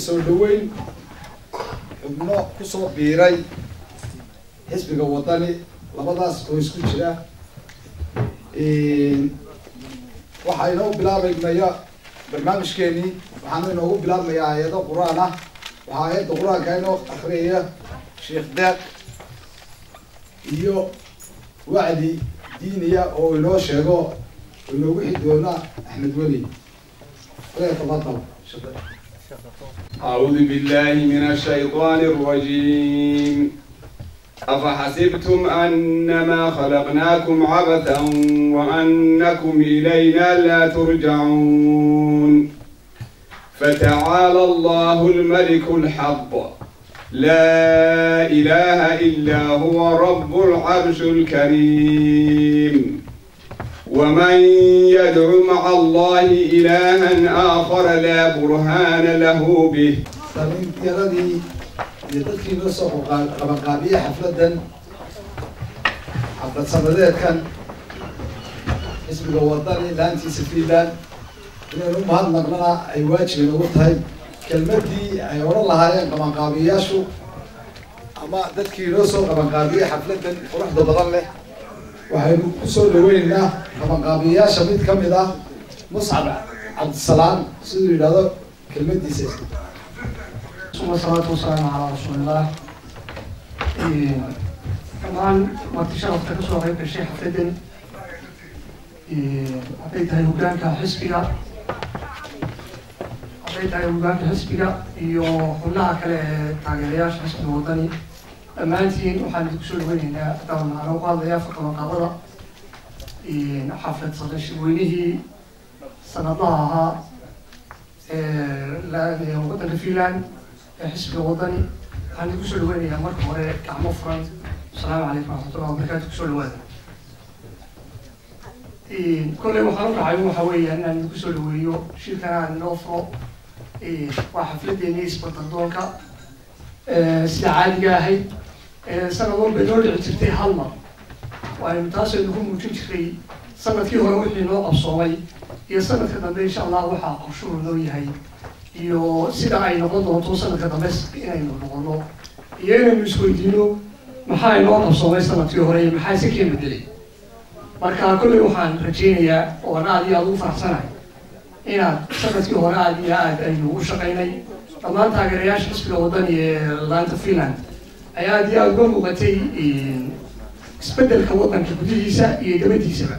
Soo dhaweyn xubno kusoo biiray xisbiga Wadani, labadaas oo isku jira. Waxaa inoo bilaabaynaya barnaamijkeenii, waxaana inoogu bilaabmayaa aayado Qur-aan ah. Waxaa aayadda Qur-aanka inoo akriyaya Sheekh Deeq iyo wacdi diiniya oo inoo sheego oo inoogu xigi doona Axmed Weli. Falyatafadal. أعوذ بالله من الشيطان الرجيم. أفحسبتم أنما خلقناكم عبثا وأنكم إلينا لا ترجعون. فتعالى الله الملك الحق، لا إله إلا هو رب العرش الكريم. ومن يدع مع الله إلها آخر لا برهان له به. Dhalinyaradii iyo dadkii noo soo qabanqaabiyey xafladdan, xaflad sanadeedkan xisbiga Wadani laantiisa Finland, inaynu u mahadnaqnana ay waajib inagu tahay. Kelmadii ay odhan lahaayeen qabanqaabiyayaashu ama dadkii noo soo qabanqaabiyey xafladdan quruxda badan leh, waxaynu kusoo dhaweyneynaa qabanqaabiyayaasha mid ka mid ah, Muscab Cabdisalaam, siduu yidhahdo kelmadiisa. ثم الصلاة والسلام على رسول الله. Dhammaan marti sharafta kasoo qayb gashay xafladan, hadday tahay hoggaanka xisbiga, hadday tahay hoggaanka xisbiga iyo xubnaha kale ee taageerayaasha xisbiga Wadani, dhammaantiin waxaan idinku soo dhaweyneynaa, haddaan macna ugu hadlaya qabanqaabada xaflad sanadweynihii sanadlaha ahaa ee waddanka Finland ee xisbiga Wadani, waxaan idinku soo dhaweynayaa marka hore gacmo furan. Asalaamu calaykum waraxmatullahi wabarakaatu. Kusoo dhawaada. Kolley waxaan u dhacay waxa weeyaan inaan idinku soo dhaweeyo shirkan aan inoo furo. Waa xafladeennii isbardardoonka sida caadiga ahayd sanad walba inoo dhici jirtay hal mar, waaynu taasoo idinku muujin jiray sanadkii hore wixii noo qabsoomay iyo sanadka dambe insha Allah waxaa qorshuhu noo yahay iyo sida ay noqon doonto sanadka dambe inaynu noqono, iyo inaynu isweydiino maxaa inoo qabsoomay sanadkii hore iyo maxaa si keen bedelay. Marka kolley waxaan rajeynayaa oon aada iyo aada ugu faraxsanahay inaad sanadkii hore aada iyo aad aynu u shaqaynay. Dhammaan taageerayaasha xisbiga Wadani ee laanta Finland ayaa aada iyo aada uga muuqatay isbeddelka waddanka gudihiisa iyo dabadiisaba.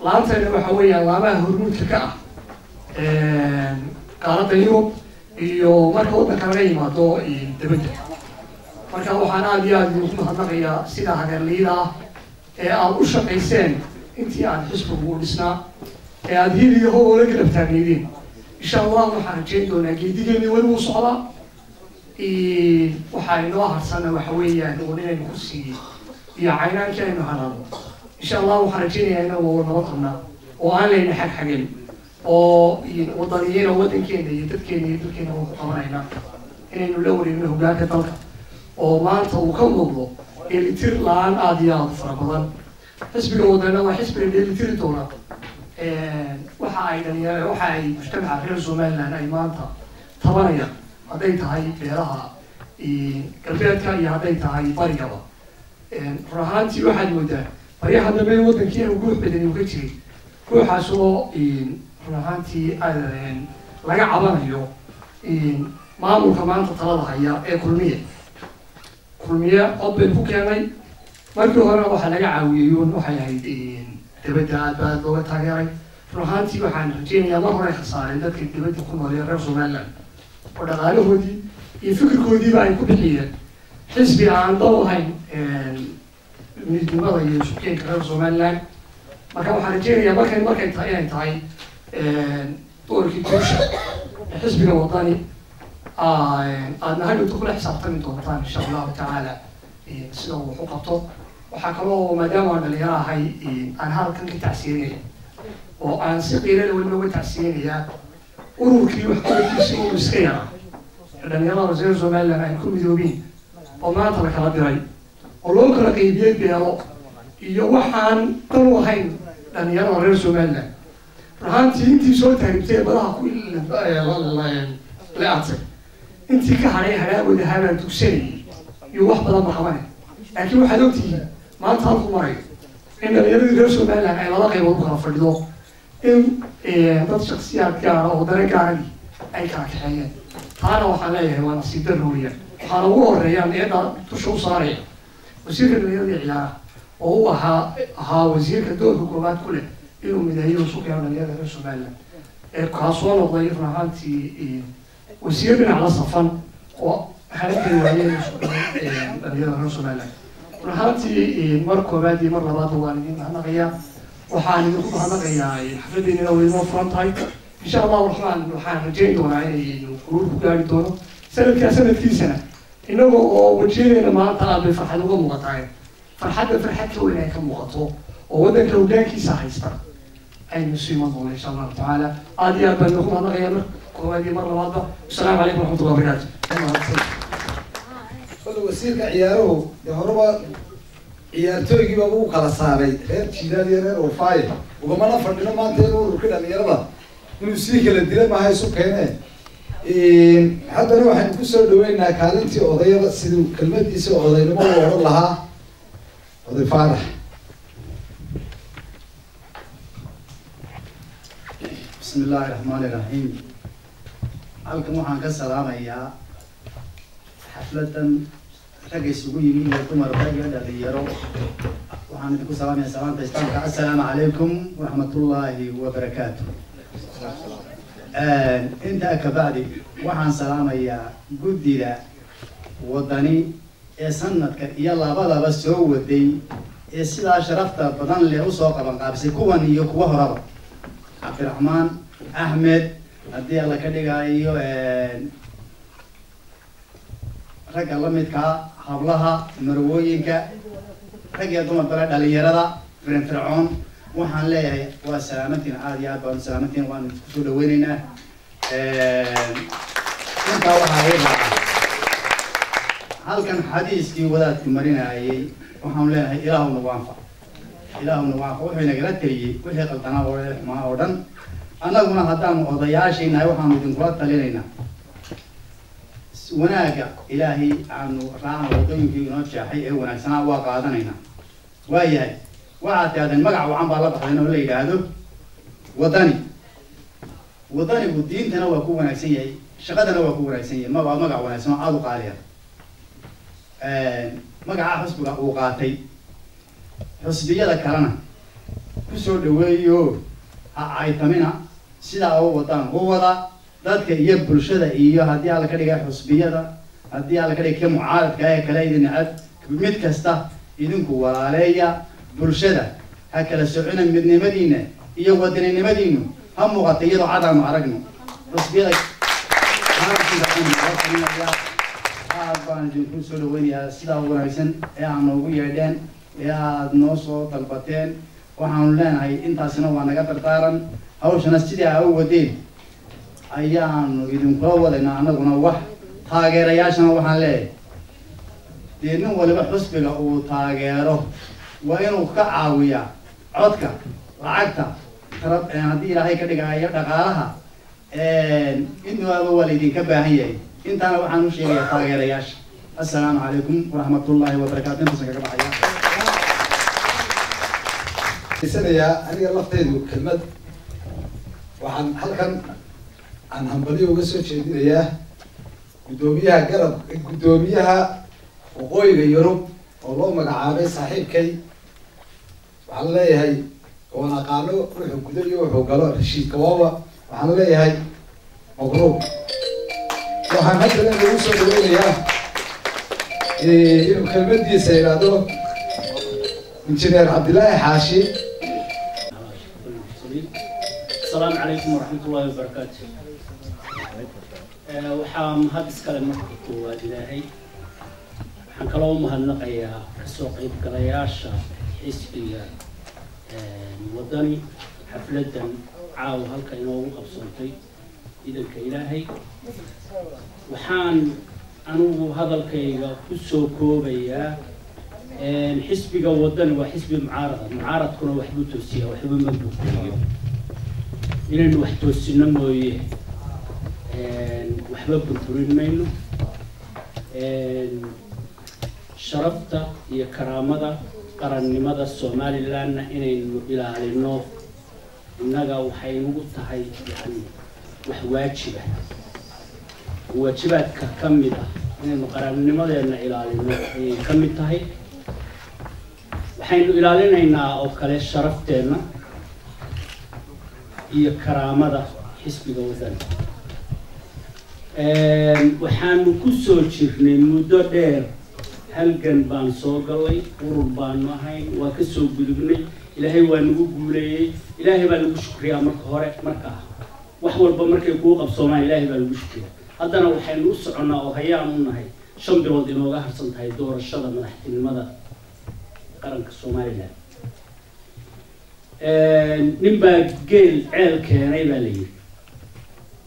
Laantayna waxa weeyaan laamaha hormuudka ka ah qaaradda Yurub iyo marka waddanka laga yimaado dabadda. Marka waxaan aada iyo aada idinku mahadnaqayaa sida hageerliyada ah ee aada u shaqayseen intii aada xisbigu u dhisnaa ee aada hiil iyo hob oola garab taagnaydeen. Insha Allah waxaan rajeyn doonaa geedigeenii weli wuu socdaa. Waxaa inoo harsana waxa weeyaan uun inaynu kursigii iyo caynaankii aynu hanaano. Insha Allah waxaan rajeynayaa inagoo nabad qabnaa oo aan layna xagxagin oo wadaniyiin oo waddankeena iyo dadkeena iyo dalkeena ku qabanayna inaynu la wareegno hoggaanka dalka, oo maanta uu ka muuqdo dheelitir la-aan aada iyo aada fara badan. Xisbiga Wadana waa xisbiga dheelitiri doona waxa ay dhalinyaro, waxa ay mujtamaca reer Somaliland ay maanta tabanayaan, hadday tahay beeraha galbeedka iyo hadday tahay barigaba. Run ahaantii waxaad moodaa baryaha dambe in waddankii inuu guux badani uu ka jiray, guuxaas oo run ahaantii laga cabanayo maamulka maanta talada haya ee Kulmiye. Kulmiye cod baynu ku keenay markii horena, waxaa laga caawiyey uun waxay ahayd dibadda, aad ba aad looga taageeray. Run ahaantii waxaan rajeynayaa mar hore khasaareen dadka dibadda ku nool ee reer Somaliland oo dhaqaalahoodii iyo fikirkoodiiba ay ku bixiyeen xisbi aan dal lahayn midnimada iyo isukeenka reer Somaliland. Marka waxaan rajeynayaa markay tahay inay tahay doorkii guusha ee xisbiga Wadani, aadna hadhowta kula xisaabtami doontaan insha Allahu tacaala sida uu wax u qabto. Waxaa kaloo, maadaama aan dhalinyaro ahay, aan halkan ka tacsiyenaya oo aan si qiirada weliba uga tacsiyeynayaa ururkii waxqabadkiisa uu iska yaraa ee dhalinyarada reer Somaliland ay ku midoobeen oo maanta la kala diray oo loo kala qeybiyey beelo iyo waxaan dan u ahayn dhalinyarada reer Somaliland. Run ahaantii intii soo taaribtay ee badaha ku le-atay Intii ka hadhay hadhaagooda ahaa baan dugsanayay iyo wax badan ba qabanay. Laakiin waxaad ogtihiin maanta halku marayo in dhalinyaradii reer Somaliland ay laba qaybood u kala fadhido, in dad shaksiyaad gaara oo dare gaaradii ay kala kaxeeyeen. Taana waxaan leeyahay waa nasiib darro weeyaan. Waxaana ugu horeeyaan eedda dusha u saaraya wasiirka dhalinyarada ciyaaraha oo u ahaa wasiirka doorka koowaad ku leh inuu mideeyo isu keeno dhalinyarada reer Somaliland, ee kaa soo noqday run ahaantii wasiir dhinac la safan oo halakay waayeen isu keeno dhalinyarada reer Somaliland. Run ahaantii mar koowaad iyo mar labaadba waan idin mahadnaqayaa. Waxaan idinku mahadnaqayaa xafladeenina way inoo furan tahay insha Allahu raxmaan. Waxaan rajayn doonaa inaynu guul ku gaari doono sanadkaa sanadkiisana, inaga oo wajiyadeena maanta aad bay farxad uga muuqatahay, farxadda farxad ka weyn ay ka muuqato oo waddanka hoggaankiisa haysta aynu isu iman doono insha Allahu tacaala. Aad iyo aad baan idinku mahadnaqayaa mar koowaad iyo mar labaadba. Asalaamu calaykum waraxmatullahi wabarakaatu. Kole wasiirka ciyaaruhu dee horeba ciyaartooygiiba uu kala saaray reer Jiilaal iyo reer Ufaaye, ugamana fadhino maanta inuu ururka dhalinyarada inuu sii kala dila maaha isu keene. Haddana waxaynu kusoo dhaweynaa kaalintii odayada, siduu kelmadiisa odaynimo u odhan lahaa Oday Faarax. Bismi illaahi raxmaani raxiim. Halkan waxaan ka salaamayaa xafladan rag isugu yimi iyo dumarba iyo dhalinyaro. Waxaan idinku salaamayaa salaanta Islaamka, assalaamu calaykum waraxmatullaahi wabarakaatu. Intaa kabacdi waxaan salaamayaa guddida Wadani ee sanadka iyo labadaba soo waday ee sidaa sharafta badan leh usoo qaban qaabisay, kuwan iyo kuwa horaba, Cabdiraxmaan Axmed, haddii Alla ka dhigayo ragga la midkaa, hablaha, marwooyinka, rag iyo dumar bale, dhalinyarada firfircoon. Waxaan leeyahay waa salaamantiin, aada iyo aad baanu salaamantiin, waanu isku soo dhaweyneynaa. Intaa waxaa ii raaca halkan xadiiskii wadaadku marinayay. Waxaanu leenahay Ilaahu nagu anfac, Ilaahu nagu anfac. Wuxuu inagala teliyey wixii qaldanaa oo xumaa oo dhan. Annaguna haddaanu odayaashii nahay waxaanu idinkula talinaynaa wanaagga Ilaahay aanu raacna, waddooyinkii inoo jeexay ee wanaagsanaa waa qaadanaynaa. Waayahay, waxaad tihahdeen magac wacan baa la baxdeen oo la yidhaahdo Wadani. Wadanigu diintana waa ku wanaagsan yahay, shaqadana waa ku wanaagsan yahay. Ma waa magac wanaagsan oo aada u qaaliya magaca xusbiga uu qaatay. Xusbiyada kalena kusoo dhaweeyo, ha caytamina, sidaa u wadaan u wada dadka iyo bulshada iyo haddii Alla ka dhigay xusbiyada, haddii Alla ka dhigay ka mucaaradka ee kale idin necab, mid kasta idinku walaaleeya bulshada, ha kala socona. Midnimadiina iyo wadaninimadiinu ha muuqata iyadoo cadaanu aragno. Xusbiyada aad baan idinku soo dhaweynayaa sidaa wanaagsan ee aad noogu yeedheen ee aada noo soo dalbateen. Waxaanu leenahay intaasina waa naga dardaaran. Hawshana sidii aa u wadeen ayaanu idinkula wadaynaa annaguna. Wax taageerayaashana waxaan leeyahay, dee nin waliba xusbiga uu taageero waa inuu ka caawiyaa codka, lacagta, haddii Ilaahay ka dhigayo dhaqaalaha, intuaba waa laydinka baahan yahay. Intaana waxaan u sheegayaa taageerayaasha. Assalaamu calaykum waraxmatullaahi wabarakaatu. Intaasan kaga baxaya. Sanayaa aniga laftaydu kelmad. Waxaan halkan aan hambalyo uga soo jeedinayaa guddoomiyaha garab, guddoomiyaha waqooyiga Yurub oo loo magacaabay saaxiibkay. Waxaan leeyahay oon aqaano wuxuu gudo iyo wuxuu galo, Rashiid Kawawa. Waxaan leeyahay mabruuq. Waxaan haddana lagu soo dhaweynayaa inuu kelmadiisa idhaahdo Injineer Cabdillaahi Xaashi. Asalaamu calaykum waraxmatullaahi wabarakaatu. Waxaa mahad iskale marka koowaad Ilaahay. Waxaan kaloo u mahadnaqayaa kasoo qaybgalayaasha xisbiga Wadani xafladdan caawa halka inoogu qabsoontay idanka Ilaahay. Waxaan anigu hadalkayga ku soo koobayaa, xisbiga Wadani waa xisbi mucaarada, mucaaradkuna waxbuu toosiyaa, waxba ma buuxiyo. Inaynu wax toosino mooye. Waxba burburin mayno. Sharafta iyo karaamada qarannimada Somalilandna inaynu ilaalino innaga waxay nagu tahay, yani, wax waajiba, waajibaadka ka mid ah inaynu qarannimadeena ilaalino ayay ka mid tahay. Waxaynu ilaalinaynaa oo kale sharafteenna iyo karaamada xisbiga Wadani. Waxaanu ku soo jirnay muddo dheer halgan baan soo gallay, urur baanu ahayn, waa ka soo gudubnay, Ilaahay waa nagu guuleeyey. Ilaahay baa lagu shukriyaa marka hore. Markaa wax walba markay kuu qabsoomaan, Ilaahay baa lagu shukriyaa. Haddana waxaynu u soconnaa oo hayaan u nahay 5 bilood inooga harsan tahay doorashada madaxtinimada qaranka Somaliland. Nin baa geel ceel keenay baa la yidhi.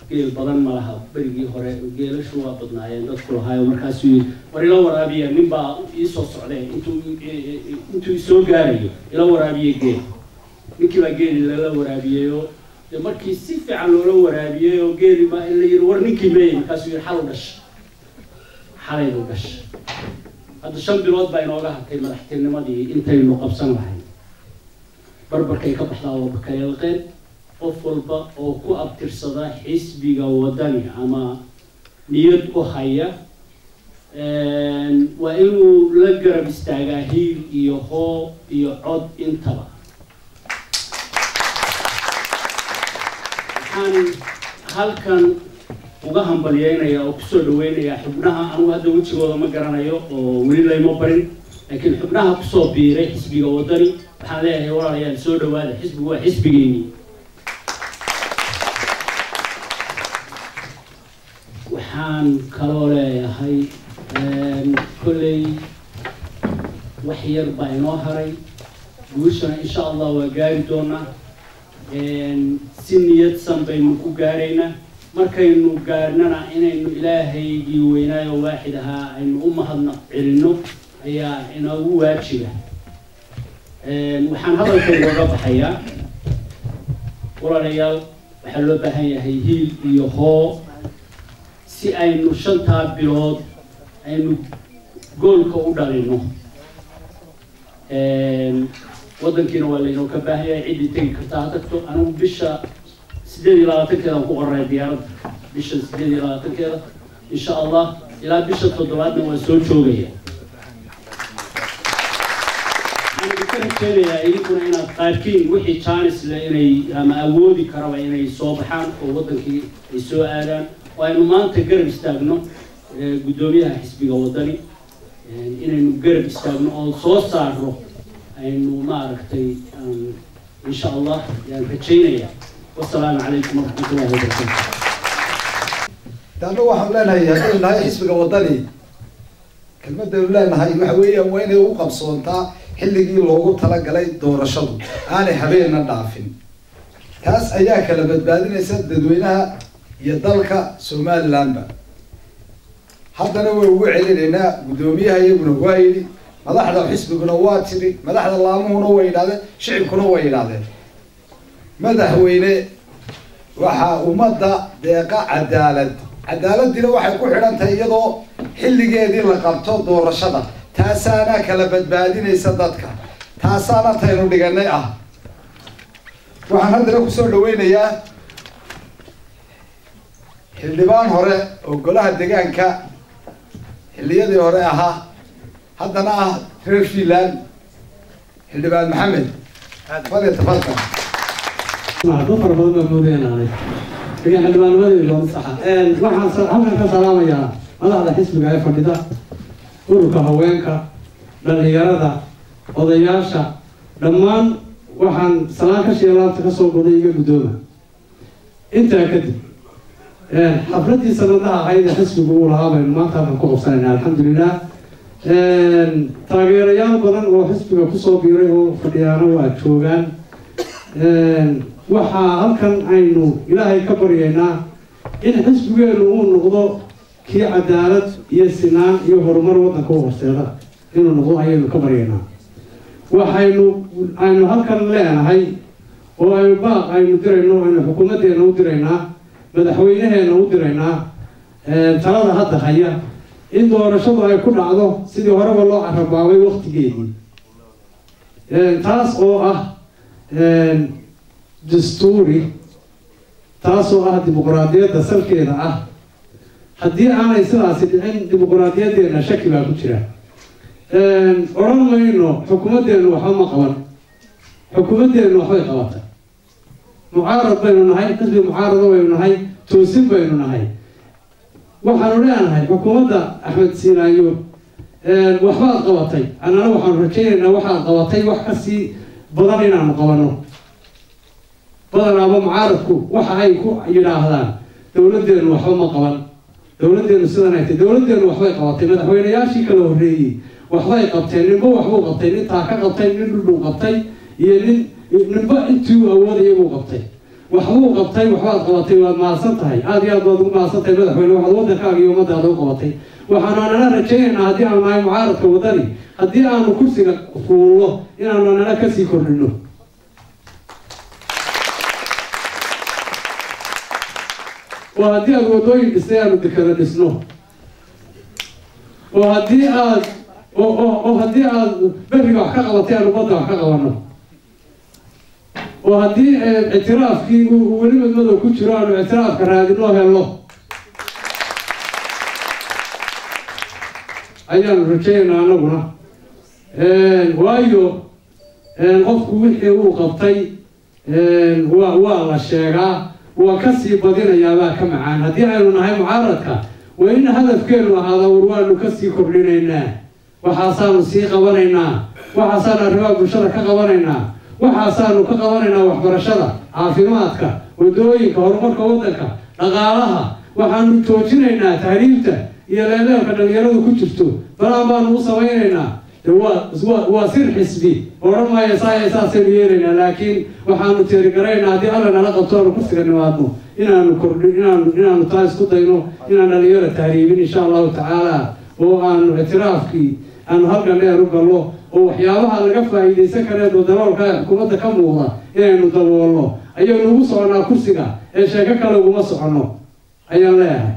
Geel badan ma laha, berigii hore geelashu waa badnaayeen dadku lahaayo. Markaasuu yidhi, "War ila waraabiya, nin baa iisoo socday, intuu isoo gaarayo ila waraabiye geel." Ninkii baa geeli lala waraabiyeyoo dee markii si fiican loola waraabiyey oo geeli baa la yidhi, "War ninkii meeyey?" Markaasuu yidhi, "Xal u dhasha, xalaynu dhasha." Hadda 5 bilood baa inooga hartay madaxtinimadii intaynu qabsan lahayn. Barbarkay ka baxdaa waa bakayalqeen. Qof walba oo ku abtirsada xisbiga Wadani ama niyad u haya waa inuu la garab istaagaa hiil iyo hoo iyo cod intaba. Waxaan halkan uga hambalyeynayaa oo kusoo dhaweynayaa xubnaha, anugu hadda wejigooda ma garanayo oo weli layma barin, laakiin xubnaha kusoo biiray xisbiga Wadani waxaan leeyahay, walaalayaal, soo dhawaada, xisbigu waa xisbigeennii. Waxaan kaloo leeyahay, kolley wax yar baa inoo haray, guushana insha Allah waa gaari doonaa. Si niyadsan baynu ku gaaraynaa. Markaynu gaarnana inaynu Ilaahaygii weynaayo waaxid ahaa aynu u mahadnaq celinno ayaa inoogu waajiba. Waxaan hadalkayga uga baxayaa, walaalayaal, waxaa loo baahan yahay hiil iyo hoo si aynu shantaa bilood aynu goolka u dhalino. Waddankiina waa laynoo ka baahan yahay. Ciddii tegi kartaa ha tagto. Anigu bisha 28-keedaan ku qoray diyaaradda, bisha 28-keeda insha Allah, ilaa bisha toddobaadna waan soo joogaya. Waxaan idinka rajeynayaa idinkuna inaad qaarkiin wixii chance leh inay ama awoodi karaba inay soo baxaan oo waddankii ay soo aadaan oo aynu maanta garab istaagno guddoomiyaha xisbiga Waddani, inaynu garab istaagno oo soo saarno aynu maaragtay insha Allah yaan rajaynayaa. Wasalaamu calaykum waraxmat ullahi wabarakaatu. Annagu waxaanu leenahay, haddaynu nahay xisbiga Waddani, kelmadaynu leenahay waxa weeyaan waa inay u qabsoontaa xilligii loogu talagalay doorashadu, aanay habeenna dhaafin. Taas ayaa kala badbaadinaysa dadweynaha iyo dalka Somalilandba. Haddana way ugu celinaynaa, guddoomiyaha iyaguna waa yidhi, madaxda xisbiguna waa tidhi, madaxda laamuhuna way yidhahdeen, shicibkuna way yidhahdeen: madaxweyne, waxaa ummadda deeqa cadaalad. Cadaaladdiina waxay ku xidhan tahay iyadoo xilligeedii la qabto doorashada. Taasaana kala badbaadinaysa dadka, taasaana taynu dhiganay ah. Waxaan haddana kusoo dhaweynayaa xildhibaan hore oo golaha deegaanka xilliyadii hore ahaa, haddana ah reer Finland, xildhibaan Maxamed. Falyatafadal. Dad fara badan baa moodaya inaanay laakiin xildhibaannimadii looma saxa. Waxaan halkan ka salaamayaa madaxda xisbiga ee fadhida, ururka haweenka, dhalinyarada, odayaasha, dhammaan. Waxaan salaan ka shiya laabta kasoo goday iga guddooma. Intaa kadib, xafladdii sanadaha ahayd ee xisbigu uu lahaa baynu maanta halkan ku qabsanaynaa, alxamdulilah. Taageerayaal badan oo xisbiga kusoo biiray oo fadhiyaana waa joogaan. Waxaa halkan aynu Ilaahay ka baryaynaa in xisbigeenu uu noqdo kii cadaalad iyo sinaan iyo horumar waddanka u horseeda inuu noqdo ayaynu ka baryaynaa. Waxaynu aynu halkan leenahay oo aynu baaq aynu dirayno, aynu xukuumaddeena u diraynaa, madaxweynaheena u diraynaa. Talada hadda haya in doorashadu ay ku dhacdo sidii horeba loo carabaabay waqtigeedii, taas oo ah dastuuri, taas oo ah dimuqraadiyadda salkeeda ah. Haddii aanay sidaasi dhicin, dimuqraadiyaddeena shaki baa ku jira. Odhan mayno xukuumaddeenu waxba ma qaban, xukuumaddeenu waxbay qabatay. Mucaarad baynu nahay, xisbi mucaarado baynu nahay, toosin baynu nahay. Waxaanu leenahay xukuumadda Axmed Siinaayo waxbaad qabatay, annana waxaanu rajaynaynaa waxaad qabatay wax kasii badan inaanu qabano. Badanaaba mucaaradku waxa ay ku yidhaahdaan dowladdeenu waxba ma qaban, dowladdeenu sidan ay tahay. Dowladdeenu waxbay qabatay. Madaxweynayaashii kala horreeyey waxbay qabteen, ninba waxbuu qabtay, nin taa ka qabtay, nin dhudhuu qabtay, iyo nin ninba intii uu awoodaya buu qabtay, waxbuu qabtay. Waxbaad qabatay, waad mahadsan tahay, aada iyo aad baad ugu mahadsan tahay madaxweyne, waxaad waddankaaga iyo ummadaada u qabatay. Waxaanu anana rajaynaynaa haddii aanu nahay mucaaradka Waddani, haddii aanu kursiga fuullo, inaanu anana kasii kordhino oo haddii aad waddooyin dhistay aanu dekada dhisno, oo haddii aad oo haddii aad berriga wax ka qabatay aanu badda wax ka qabano, oo haddii ictiraafkii uu weli madmadow ku jiro aanu ictiraafka raadino helno ayaanu rajaynaa anaguna. Waayo qofku wixii uu qabtay waa la sheegaa, waa kasii badinayaabaa ka macaan. Haddii aynu nahay mucaaradka, waa in hadafkeenu ahaada war waanu kasii kordhinaynaa, waxaasaanu sii qabanaynaa, waxaasaanu arrimaha bulshada ka qabanaynaa, waxaasaanu ka qabanaynaa waxbarashada, caafimaadka, waddooyinka, horumarka waddanka, dhaqaalaha, waxaanu joojinaynaa tahriibta iyo leeleelka dhalinyaradu ku jirto, balaan baanu u samaynaynaa. Waa sir xisbi, odhan maayo saaya saasaynu yeelaynaa, laakiin waxaanu teerigaraynaa haddii Alla nala qabto aanu kursiga nimaadno inaanu kordhi inaanu taa isku dayno inaan dhalinyaro tahriibin insha Allahu tacaala, oo aanu ictiraafkii aanu halkan dheer u gallo, oo waxyaabaha laga faa'iidaysan kareed oo daloolka ee xukuumadda ka muuqda inaynu daboolno ayaynu ugu soconnaa kursiga, ee sheeko kale uguma soconno ayaan leeyahay.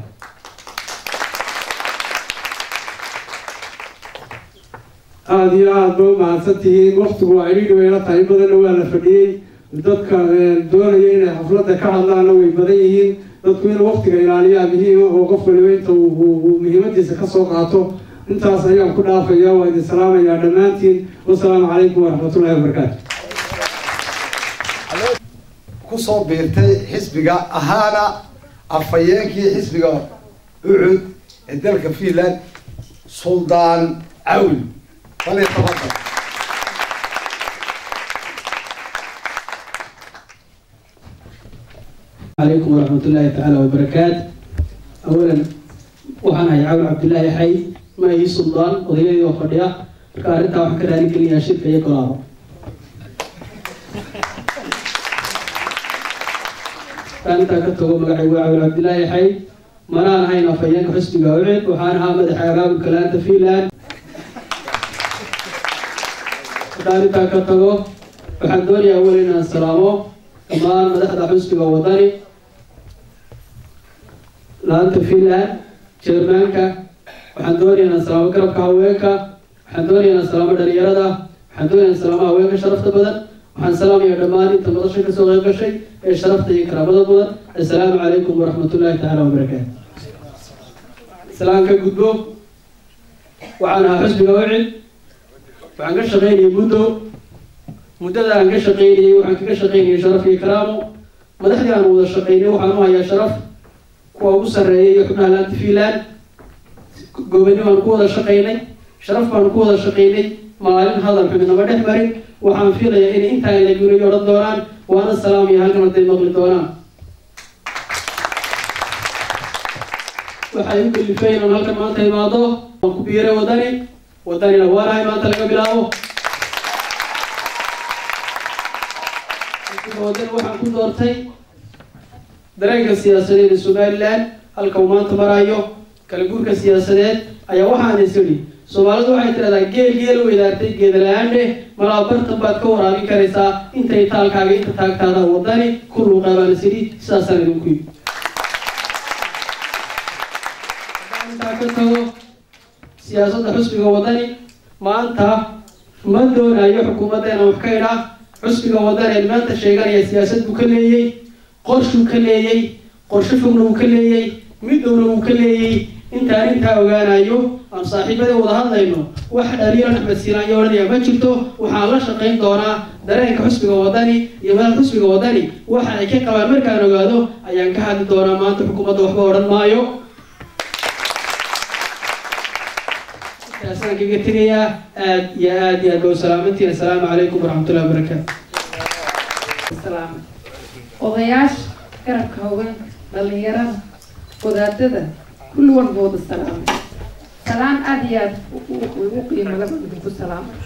Aada iyo aada ba u mahadsan tihiin. Waktigu waa cidhiidhi wayla tahay, in badanna waa la fadhiyey. Dadka doonaya inay xafladda ka hadlaanna way badan yihiin. Dadku inuu waktiga ilaaliyaa muhiima, oo qof waliba inta uu muhiimadiisa kasoo qaato. Intaas ayaan ku dhaafaya, waa idin salaamayaa dhammaantiin. Wasalaamu calaykum waraxmatullahi wabarakaatu. Kusoo biirtay xisbiga, ahaana afhayeenkii xisbiga UCID ee dalka Finland, Suldaan Cawl, falyatafadal. عليكم ورحمة الله تعالى وبركاته. أولا waxaan ahay Cawl Cabdillaahi Xay, ma ii suldaan, odayadii oo fadhiya. Marka arrintaa waxaan ka raali gelinayaa shirka iyo golaabo. Markaan intaa ka tago, magacaygu waa Cawl Cabdillaahi Xay, manaan ahayn afhayeenka xisbiga UCID, waxaan ahaa madaxa abaabulka laanta Finland. Haddaan intaa ka tago, waxaan doonayaa awal inaan salaamo dhammaan madaxda xisbiga Wadani laanta Finland, chairmanka. Waxaan doonayaa inaan salaamo garabka haweenka, waxaan doonayaa inaan salaamo dhalinyarada, waxaan doonayaa inaan salaamo haweenka sharafta badan. Waxaan salaamayaa dhammaan inta madasha kasoo qayb gashay ee sharafta iyo karaamada mudan. Assalaamu calaykum waraxmatullaahi tacaala wabarakaatu. Salaan ka gudbo, waxaan ahaa xisbiga UCID, waxaan ka shaqaynayay muddo. Muddada aan ka shaqaynayay waxaan kaga shaqaynayay sharaf iyo karaamo. Madaxdii aan wada shaqaynay waxaan u hayaa sharaf, kuwa ugu sarreeyay iyo xubnaha laanta Finland. Goobani baan ku wada shaqaynay, sharaf baan ku wada shaqaynay, maalin hadal xumi nama dhex marin. Waxaan filayaa inay intaa la guuriyo odhan doonaan, waana salaamaya halkan hadday maqli doonaan. Waxay u kalifay inaan halkan maanta imaado, waan ku biiray Wadani, Wadanina waanahay maanta laga bilaabo. Wadani waxaan ku doortay dareenka siyaasadeed ee Somaliland halka uu maanta marayo, kala guurka siyaasadeed ayaa waxaan is idhi, Soomaalidu waxay tidhahdaa geel geel weydaartay geeda la-aan dheh, malaa bartan baad ka waraabin karaysaa intay taalkaaga inta taagtaada. Wadani ku luuqaa baan is idhi, sidaasaan idinku yidhi. Ka tago siyaasadda xusbiga Wadani maanta ma doonayo xukuumadda inaan wax ka idhaa. Xusbiga Wadani maanta sheeganaya siyaasad buu ka leeyey, qorshuu ka leeyey, qorshe fogna wuu ka leeyey, mid dhowna wuu ka leeyey. Intaan intaa ogaanayo aan saaxiibadii wada hadlayno, wax dhaliilan Axmed Siinaanyo odhanaya ma jirto. Waxaan la shaqayn doonaa dareenka xusbiga Wadani iyo madaxda xusbiga Wadani waxa ay ka qabaan. Markaan ogaado ayaan ka hadli doonaa. Maanta xukuumadda waxba odhan maayo, intaasaan kaga tegayaa. Aad iyo aad iyo aad ba salaamantiin. Assalaamu calaykum waraxmatullahi wabarakaatu. Salaamay odayaasha garabka haweenka, dhalinyarada, wadaadada, kulli walba wada salaamay. Salaan aada iyo aada ugu qiimo laba idinku salaamay.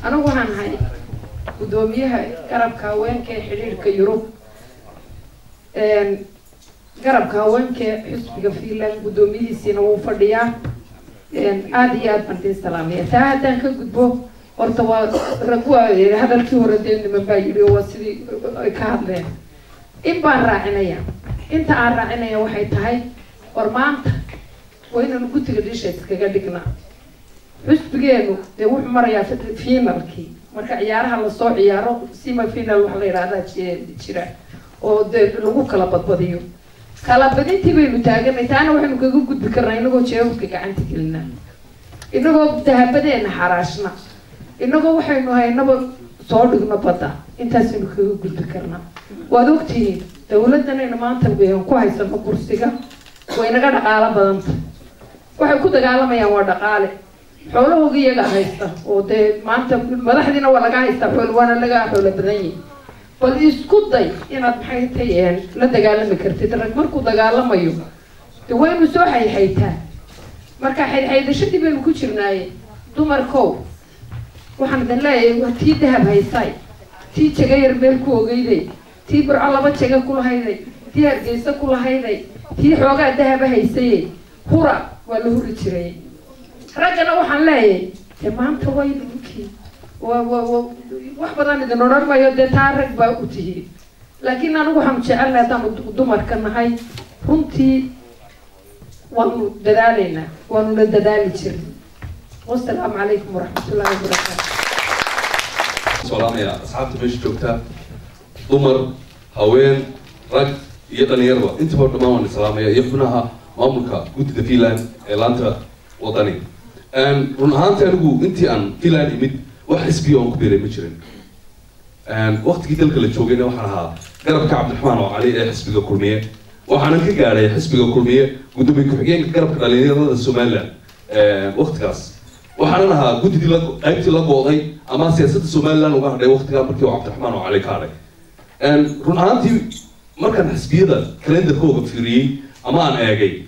Anigu waxaan ahay guddoomiyaha garabka haweenka ee xidhiidhka Yurub, garabka haweenka ee xisbiga Finland guddoomiyihiisiina wuu fadhiyaa. Aada iyo aad baan idin salaamaya. Taa haddaan ka gudbo, horta waa rag waa hadalkii hore dee niman baa yidhi oo waa sidii ay ka hadleen. In baan raacinaya, inta aan raacinaya waxay tahay, war maanta waa inaynu guddiga dhisha iskaga dhignaa. Xusbigeenu dee wuxuu marayaa finalkii. Marka ciyaaraha lasoo ciyaaro, semi final waxa la yidhahdaa jira oo dee lagu kala badbadiyo. Kala badintii baynu taaganay. Taana waxaynu kaga gudbi karnaa inagoo jeebabka gacanta gelinaa, inagoo dahabadeena xaraashna, inagoo waxaynu haynaba soo dhigno badda. Intaasaynu kaga gudbi karnaa. Waad ogtihiin dawladdanaynu maanta ku haysano kursiga way naga dhaqaalo badanta. Waxay ku dagaalamayaan waa dhaqaale. Xoolahooga iyaga haysta oo dee maanta madaxdiina waa laga haystaa xool, waana laga xoolo badan yihi. Bal isku day inaad maxay tay la dagaalami kartid. Rag markuu dagaalamayo de waa inuu soo xayxaytaa. Marka xaydxaydashadii baynu ku jirnaaye, dumarkow, waxaan idin leeyahay, waa tii dahab haysay, tii jaga yar meel ku ogeyday, tii Burco laba jaga kulahayday, tii Hargeysa kulahayday, tii xoogaa dahaba haysayey, hura waa la huri jiray. Raggana waxaan leeyahay dee maanta waa idinkii wa wa wa wax badan idin odhan mayo, dee taa rag baa u tihiin. Laakiin anigu waxaanu jecelnahay haddaanu dumarka nahay, runtii waanu dadaalaynaa, waanuna dadaali jirnay. Wasalaamu calaykum waraxmatullaahi wabarakaatu. Salaamaya asxaabta meesha joogta, dumar, haween, rag iyo dhalinyarba, intaba dhammaan waan salaamaya, iyo xubnaha maamulka guddida Finland ee laanta Wadani. Run ahaantii anigu intii aan Finland imid wax xisbiya oon ku biiray ma jirin. Waqtigii dalka la joogayna waxaan ahaa garabka Cabdiraxmaan oo Cali ee xisbiga Kulmiye, waxaanan ka gaadhay xisbiga Kulmiye guddoomiye ku-xigeenka garabka dhalinyarada Somaliland waqtigaas. Waxaanan ahaa guddidii la qaybtii la gooday ama siyaasadda Somaliland uga hadhay waqtigaa markii uu Cabdiraxmaan oo Cali ka hadhay. Run ahaantii markaan xisbiyada kalendarkooga fiiriyey ama aan eegay,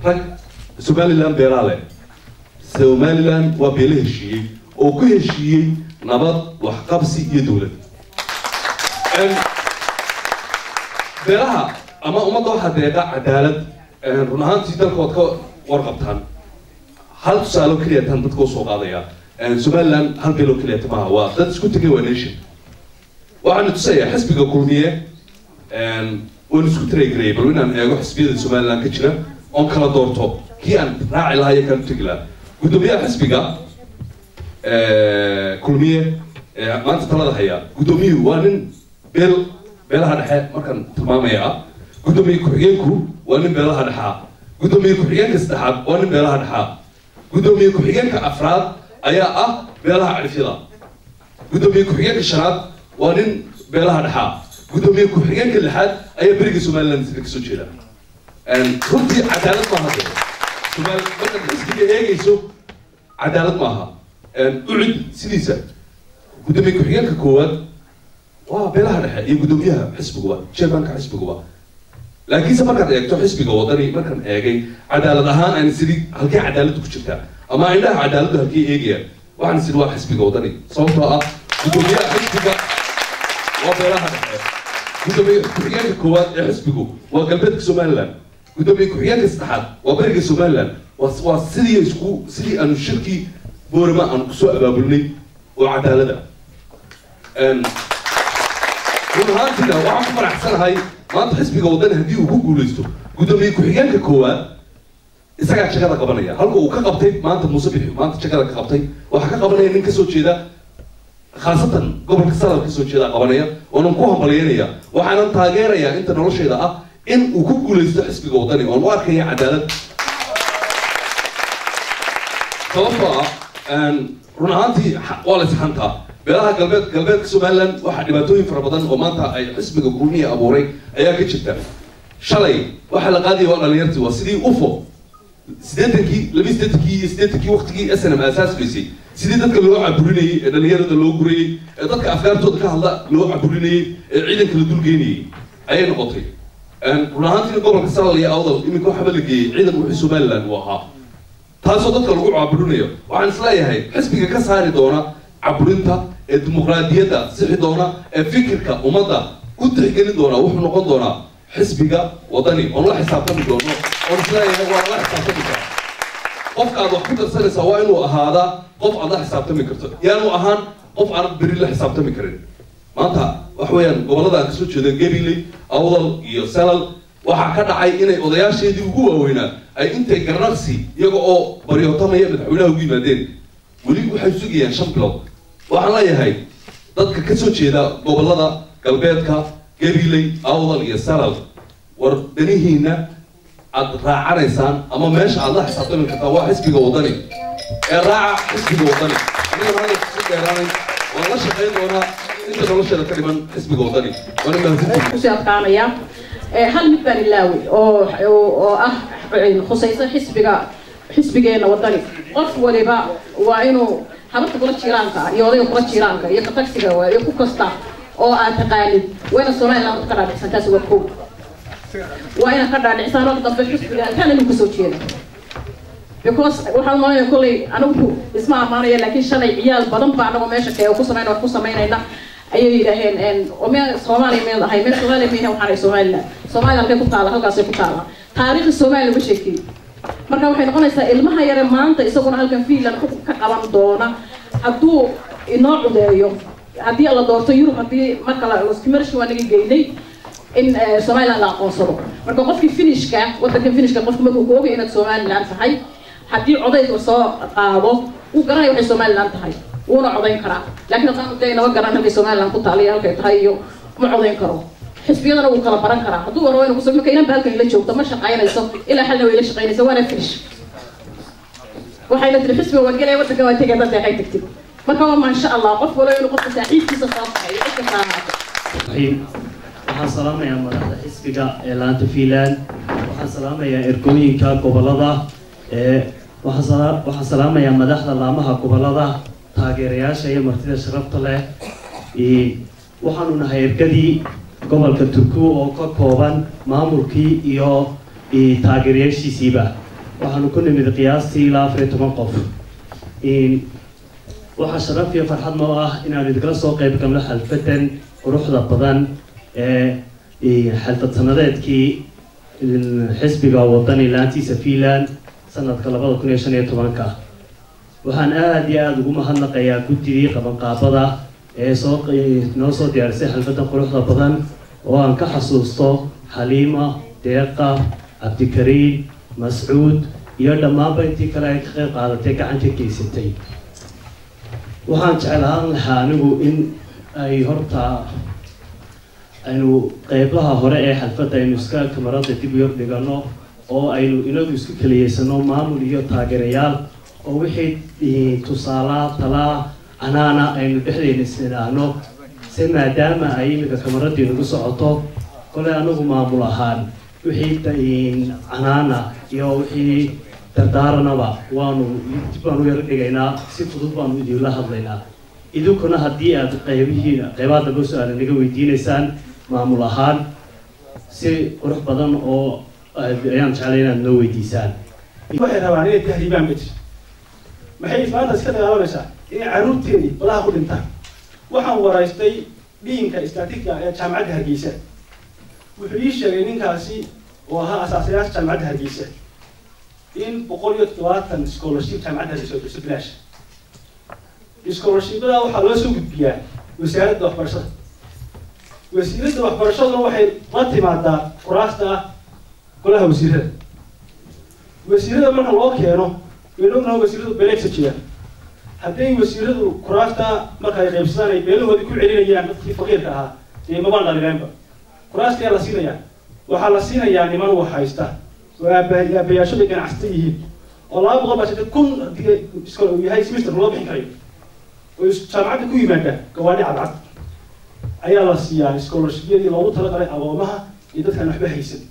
rag Somaliland beelaa leh, Somaliland waa beelo heshiiyey oo ku heshiiyey nabad, waxqabsi iyo dowlad. Beelaha ama ummadda waxaa deeqa cadaalad. Run ahaantii dalka waad ka warqabtaan. Hal tusaale oo keliya tan dadka usoo qaadaya, Somaliland hal beel oo keliya maaha, waa dad isku tegay, waa nation. Waxaana tusayaa xisbiga Kulmiye. Waan isku taraygarayay bal inaan eego xisbiyada Somaliland ka jira oon kala doorto kii aan raaci lahaa iyo kaan u tegi lahaa. Guddoomiyaha xisbiga Kulmiye maanta talada haya, guddoomiyuhu waa nin beel beelaha dhexe markaan tilmaamaya ah. Guddoomiye ku-xigeenku waa nin beelaha dhexaa. Guddoomiye ku-xigeenka saddexaad waa nin beelaha dhexaa. Guddoomiye ku-xigeenka afraad ayaa ah beelaha cirifyada. Guddoomiye ku-xigeenka shanaad waa nin beelaha dhexaa. Guddoomiye ku-xigeenka lixaad ayaa beriga Somaliland sida kasoo jeeda. Runtii cadaalad maaha dee Somaal markaad xisbiga eegayso, cadaalad maaha. Ucid sidiisa guddoomiye ku-xigeenka koowaad waa beelaha dhexe iyo guddoomiyaha xisbiguba, chairmanka xisbiguba. Laakiinse markaad eegto xisbiga Wadani, markaan eegay cadaalad ahaan aan sidii halkee cadaaladdu ku jirtaa ama indhaha cadaaladdu halkee eegayaan, waxaan sidii waa xisbiga Wadani, sababtoo ah guddoomiyaha xisbiga waa beelaha dhexe, guddoomiye ku-xigeenka koowaad ee xisbigu waa galbeedka Somaliland, guddoomiye ku-xigeenka saddexaad waa beriga Somaliland. Waa sidii isku sidii aanu shirkii Boorama aanu kusoo abaabulnay oo cadaalada. Run ahaantiina waxaan ku faraxsanahay maanta xisbiga Wadani haddii uu ku guuleysto guddoomiye ku-xigeenka koowaad. Isagaa jagada qabanaya halka uu ka qabtay maanta Muuse Bixi, maanta jagada ka qabtay waxaa ka qabanaya nin kasoo jeeda khaasatan gobolka Salal kasoo jeeda qabanaya, oonan ku hambalyeynaya. Waxaanan taageerayaa inta nolosheeda ah in uu ku guuleysto xisbiga Wadani, oon u arkaya cadaalad, sababtoo ah run ahaantii waa la isxantaa. Beelaha galbeed, galbeedka Somaliland, waxaa dhibaatooyin fara badan oo maanta ay xisbiga Kulmiya abuuray ayaa ka jirta. Shalay waxaa la qaadaya waa dhalinyartii, waa sidii UFO 80-kii, 82-kii iyo 80-kii, waqtigii SNM aasaasmaysay, sidii dadka loo caburinayey ee dhalinyarada loo gurayey ee dadka afkaartooda ka hadla loo caburinayey ee ciidanka la dulgeynayey ayay noqotay. Run ahaantiina gobolka Salal iyo Awdal iminka waxaaba la geeyey ciidan wixii Somaliland uu ahaa, taasoo dadka lagu caburinayo. Waxaan isleeyahay xisbiga ka saari doona caburinta ee dimuqraadiyadda sixi doona ee fikirka ummadda u tixgelin doona wuxuu noqon doonaa xisbiga Wadani, oon la xisaabtami doono, oon isleeyahay waa la xisaabtami karaa. Qofka aad wax ku darsanaysaa waa inuu ahaadaa qof aad la xisaabtami karto, yaanu ahaan qof aanad beri la xisaabtami karin. Maanta wax weeyaan gobollada aan kasoo jeedo, Gabiley, Awdal iyo Salal, waxaa ka dhacay inay odayaasheedii ugu waaweynaa ay intay garnaqsi iyaga oo baryootamaya madaxweynaha ugu yimaadeen, weli waxay sugayaan 5 bilood. Waxaan leeyahay dadka ka soo jeeda gobollada galbeedka, Gabiley, Awdal iyo Salal, war danihiina aad raacanaysaan ama meesha aad la xisaabtami kartaan waa xisbiga Wadani ee raaca xisbiga Wadani. Anigana hadalka ku dheeraanay, waan la shaqayn doonaa inta nolosheeda ka dhiman xisbiga Wadani, waana mahadsantihiin. Kusii adkaanaya hal mid baan ilaawi oo ah khusayso xisbiga, xisbigeena Wadani. Qof waliba waa inuu habarta kula jiiraanka iyo odayga kula jiiraanka iyo ka tagsiga iyo ku kasta oo aad taqaanid waa inaad Somaliland ka dhaadhicsan. Taasi waa kow, waa inaad ka dhaadhicsaan oo dambe xisbiga kan inuu kasoo jeedo, because waxaan maanaya kolley anigu isma amaanaya, laakiin shalay ciyaal badan baa anagoo meesha kee ku sameyn wax ku samaynayna ayay yidhaaheen, oo miya Soomaaliya miyaad ahay? Meel Soomaaliya miyahay? Waxaan ahay Somaliland. Soomaaliya halkay ku taala? Halkaasay ku taala. Taariikhda Soomaaliya laga sheekeeyey. Marka waxay noqonaysaa ilmaha yare maanta isaguna halkan Finland xukun ka qaban doona hadduu inoo cudeeyo, haddii la doorto Yurub, haddii marka la waa naga geynay in Somaliland la aqoonsado. Marka qofkii Finishka, wadankan Finishka, qofku markuu ku ogay inaad Somaliland tahay, haddii codayd uu soo qaado, wuu garanaya waxay Somaliland tahay, wuuna codayn karaa. Laakiin haddaan dee inaba garan halkay Somaliland ku taala iyo halkay tahay iyo ma codayn karo. Xisbiyadana wuu kala baran karaa hadduu rabo inuu kusoo. Marka inanba halkan ila joogto ma shaqaynayso, ilaa xalna way ila shaqaynaysa, waana Finish. Waxayna tiri xisbiga waan gelaya, wadanka waan tegaya, dad deeqay tagtid. Marka waa maasha Allah, qof walo inuu qofka saaxiibkiisa soo kaxeeyo, cid kasta ha ahaato. Waxaan salaamayaa madaxda xisbiga ee laanta Finland, waxaan salaamayaa ergooyinka gobolada ee waxaan salaamayaa madaxda laamaha gobolada, taageerayaasha iyo martida sharafta leh. Waxaanu nahay ergadii gobolka Turku oo ka kooban maamulkii iyo taageerayaashiisiiba. Waxaanu ku nimid qiyaastii ilaa 14 qof. Waxaa sharaf iyo farxad noo ah inaanu idinkala soo qayb galno xalfadan quruxda badan ee xalfad sanadeedkii xisbiga Wadani laantiisa Finland sanadka 2015-ka. Waxaan aada iyo aada ugu mahadnaqayaa guddigii qabanqaabada ee soo noo soo diyaarisay xalfadan quruxda badan, oo aan ka xasuusto Xaliima, Deeqa, Cabdikariin, Mascuud iyo dhammaanba intii kale ay ka qayb qaadatay, gacan ka geysatay. Waxaan jeclaan lahaa anigu in ay horta aynu qeybaha hore ee xalfadda aynu iska kamarada dib u yar dhigano oo aynu inagu isku keliyeysano, maamul iyo taageerayaal, oo wixii tusaalaa, talaa, canaana aynu dhexdeena isnidhaahno, se maadaama ay iminka kamaradii nagu socoto. Kole anagu maamul ahaan wixii canaana iyo wixii dardaaranaba waanu dib baanu yar dhigaynaa, si fudud baanu idinla hadlaynaa. Idinkuna haddii aad qaybihiina qaybaha dambe su-aala naga weydiinaysaan maamul ahaan, si qurux badan oo ayaan jeclay inaad noo weydiisaan. Waxay rabaan inay tahriibaan ma jir. Maxay maanta iska dagaalamaysaa? Inay carruurteedii badaha ku dhintaan. Waxaan waraystay dhiinka istaatiga ee jaamacadda Hargeysa. Wuxuu ii sheegay ninkaasi oo ahaa asaasayaasha jaamacadda Hargeysa in 170 scholarship jaamacadda Hargeysa oo bixiso bilaash. Scholarshipada waxaa loo soo gudbiyaa wasaaradda waxbarashada. Wasiiradda waxbarashaduna waxay la timaadaa kuraasta golaha wasiirada. Wasiirada marka loo keeno, waynu ognahay wasiiradu beeleegsa jiraan. Hadday wasiiradu kuraasta marka ay qaybsadaan ay beelahoodii ku celinayaan dadkii faqiirka ahaa, dee mabaan dhalineenba. Kuraasta yaa la siinayaa? Waxaa la siinayaa niman wax haysta oo aabayaashooda ganacsata yihiin, oo 200 baa jirta kun haddii iskool uu yahay semester loo bixin karayo, oo jaamacadda ku yimaada gawaadhi cadcad ayaa la siiyaa, scholarshipyadii loogu talagalay agoomaha iyo dadkaan waxba haysan.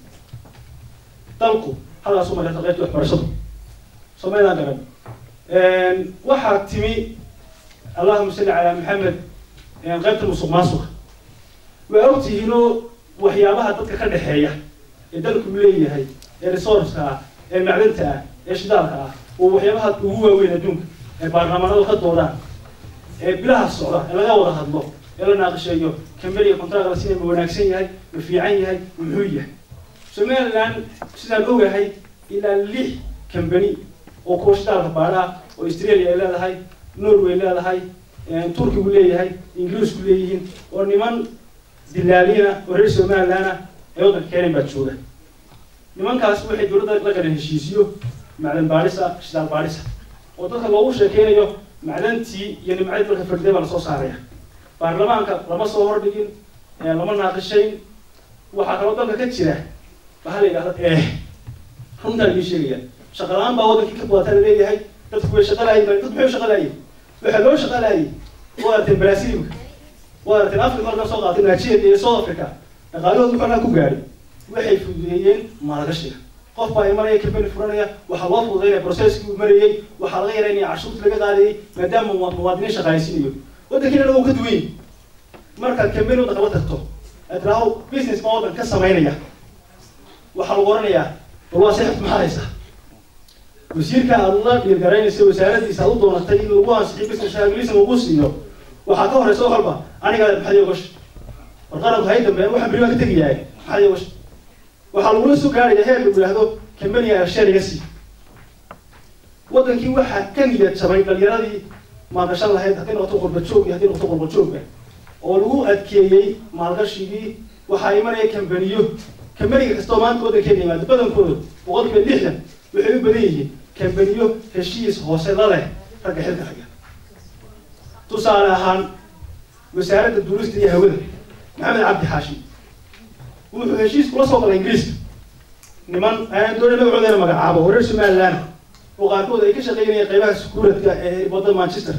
Dalku halkaas u maraysa qaybta waxbarashadu. Soomaalidaan garan waxaa timi, allahuma salli calaa Maxamed, qaybta musuq maasuqa. Waa ogtihiinoo waxyaabaha dadka ka dhexeeya ee dalku leeyahay, ee resourceka ah, ee macdanta ah, ee shidaalka ah, oo waxyaabaha ugu waaweyn adduunka ee baarlamaanadu ka doodaan, ee bilaha socda, ee laga wada hadlo, ee la naaqasheeyo, kambaniga contract la siinaya ma wanaagsan yahay, ma fiican yahay, muxuu yahay? Somaliland sidaan ogahay ilaa lix kambani oo kuwa shidaalka baadhaha oo Australia ay leedahay, Norway leedahay, Turkigu leeyahay, Ingiriisku leeyihiin, oo niman dilaaliina oo reer Somaliland ah ay waddanka keeneen baa jooga. Nimankaas waxay dowladda la galeen heshiisiyo macdan baadhisa, shidaal baadhisa, oo dadka loogu sheekeynayo macdantii iyo nimcadii dalka fadhiday baa lasoo saaraya. Baarlamaanka lama soo hordhigin, lama naaqishayn. Waxaa kaloo dalka ka jira waxaa la yidhahda runtaan idiin sheegaya, shaqa la-aan baa waddankii ka badata laleeyahay. Dadku way shaqa laayiin. Dad maxay u shaqa laayiin? Waxaa loo shaqa laayay, waa aragteen Brazilka, waa aragteen Africa markaa soo qaatay Nigeria iyo South Africa, dhaqaalahooda wuxuu ku gaadhay waxay fududeeyeen maalgashiga. Qof baa imanaya, company furanaya, waxaa loo fududeynaya processkii uu marayay, waxaa laga yareynaya cashuurtii laga qaadayay, maadaama muwaadiniin shaqaaleysiinayo. Waddankiina uu ka duwan yahay. Markaad company waddanka la tagto, aad tiraahdo business baa waddanka ka samaynaya, waxaa lagu oranayaa, bal waa saxiibta, maxaad haysaa? Wasiirka aad la dhiirgaraynaysa, wasaaraddiisa aad u doonatay in lagu ansixiyo business license lagu siiyo, waxaa ka horeysa wax walba, aniga maxaad iga gashay? War qaranku hay dambeyn, waxaan beri baan ka tegayahay, maxaad iga gashay? Waxaa lagula soo gaaraya heer lagu yidhaahdo kambaniga share iga sii. Waddankii waxaa ka niyad jabay dhalinyaradii maalgashan lahayd, hadday noqoto qurba joog iyo hadday noqoto qurba joogba, oo lagu adkeeyey maalgashigii. Waxaa imanaya kambaniyo. Kambaniga kastoo maanta waddankeena yimaado, badankooda 60% waxay u badan yihiin kambaniyo heshiis hoose la leh ragga xilka haya. Tusaale ahaan, wasaaradda duulista iyo hawada, Maxamed Cabdi Xaashi wuxuu heshiis kula soo galay Ingiriiska niman aanan doonay magacooda magacaabo oo reer Somaliland, oo qaarkood ay ka shaqeynayeen qaybaha securityka ee wadada Manchester.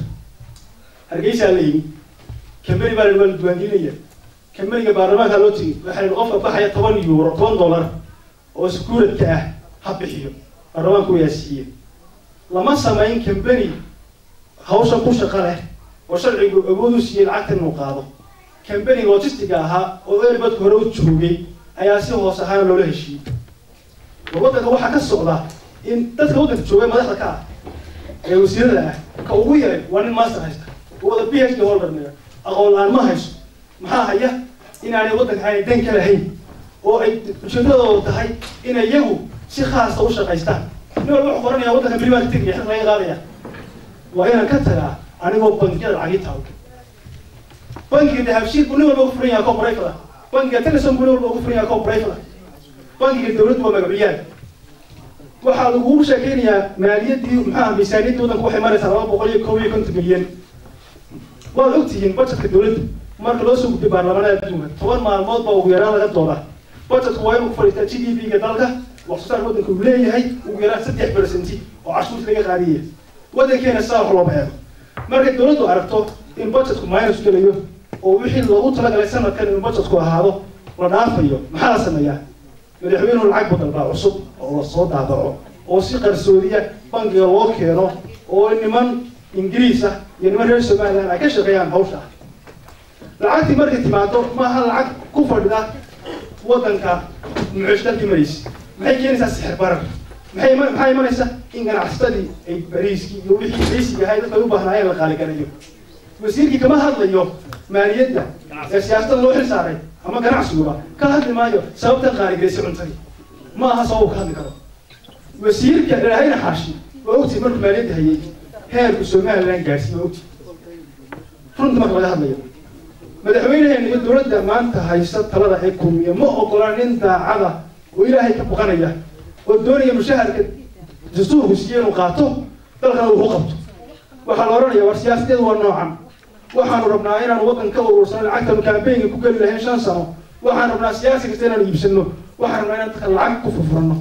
Hargeysaa la yimi, kambani baa la waa la diiwaangelinaya. Kambaniga baarlamaanka loo tegey, waxaa la yidhi qofka baxaya €10, $10 oo securityka ah ha bixiyo. Baarlamaanku waa siiyey. Lama samayn kambani hawsha ku shaqo leh oo sharcigu awood u siiyey lacagta inuu qaado. Kambani logistiga ahaa oo airportka hore u joogay ayaa si hoos ahaan loola heshiiyey. War waddanka waxaa ka socda in dadka waddanka jooga, madaxda ka ah ee wasiirada ah, ka ugu yaray waa nin master haysta oo wada PhD holder. Aqoon la-aan ma hayso. Maxaa haya? Inaanay waddanka aanay dan ka lahayn, oo ay ujeedadoodu tahay inay iyagu si khaasa u shaqaystaan. Nin walba wuxuu qoranaya, waddanka beri baan ka tegaya, xilka laga qaadaya, waa inaan ka tagaa anigoo bangiyada lacag ii taalo. Bankiga Dahabshiil buu nin walba ugu furan yahay account private ah, bankiga Telesom buu nin walba ugu furan yahay account private ah, bankiga dowladdu waa magacuyaal. Waxaa lagugu sheekeynayaa maaliyaddii, maxaa, miisaaniyaddii waddanku waxay maraysaa 251 milyan. Waad ogtihiin budgetka dowladda marka loo soo gudbiyo baarlamaanada adduunka, 10 maalmood baa ugu yaraan laga doodaa. Budgetku waa inuu ku fadhiistaa GDP-ga dalka, wax soo saarka waddanka uu leeyahay, ugu yaraan 3% oo cashuurta laga qaadiyaya. Waddankeena sidaa wax looma eego. Markay dowladdu aragto in budgetku minus gelayo, oo wixii loogu talagalay sanadkan inuu budgetku ahaado la dhaafayo, maxaa la sameeyaa? Madaxweynuhu lacag badal baa cusub oo lasoo daabaco, oo si qarsoodiya bangiga loo keeno, oo niman Ingiriis ah iyo niman reer Somaliland ay ka shaqeeyaan hawsha. Lacagtii markay timaado, maaha lacag ku fadhida waddanka mucuushadalkii maraysa. Maxay keenaysaa? Sixir barar. Maxaa imanaysa? In ganacsatadii ay bariiskii iyo wixii basic ahay dadka ay u baahnaayeen la qaaligarayo. Wasiirkii kama hadlayo maaliyadda ee siyaasadda loo xil saaray ama ganacsiguba ka hadli maayo sababtan qaaligaysay cuntadii. Ma aha sabab uu ka hadli karo. Wasiirka ilaahayna Xaashi waa ogtihi markuu maaliyadda hayay heerku Somaliland gaarsiiy, waa ogtihi. Runta marka laga hadlayo, madaxweynaheena iyo dowladda maanta haysta talada ee Kulmiya ma ogola nin daacada oo Ilaahay ka baqanaya oo doonaya mushaharka Dastuurku siiyey inuu qaato, dalkana uu ku qabto. Waxaa la odhanayaa, war siyaasadeedu waa noocan, waxaanu rabnaa inaanu waddan ka urursano lacagtanu campaignka ku geli lahayn 5 sano, waxaan rabnaa siyaasi kasta inaanu iibsano, waxaan rabnaa inaan dadka lacag ku furfurano.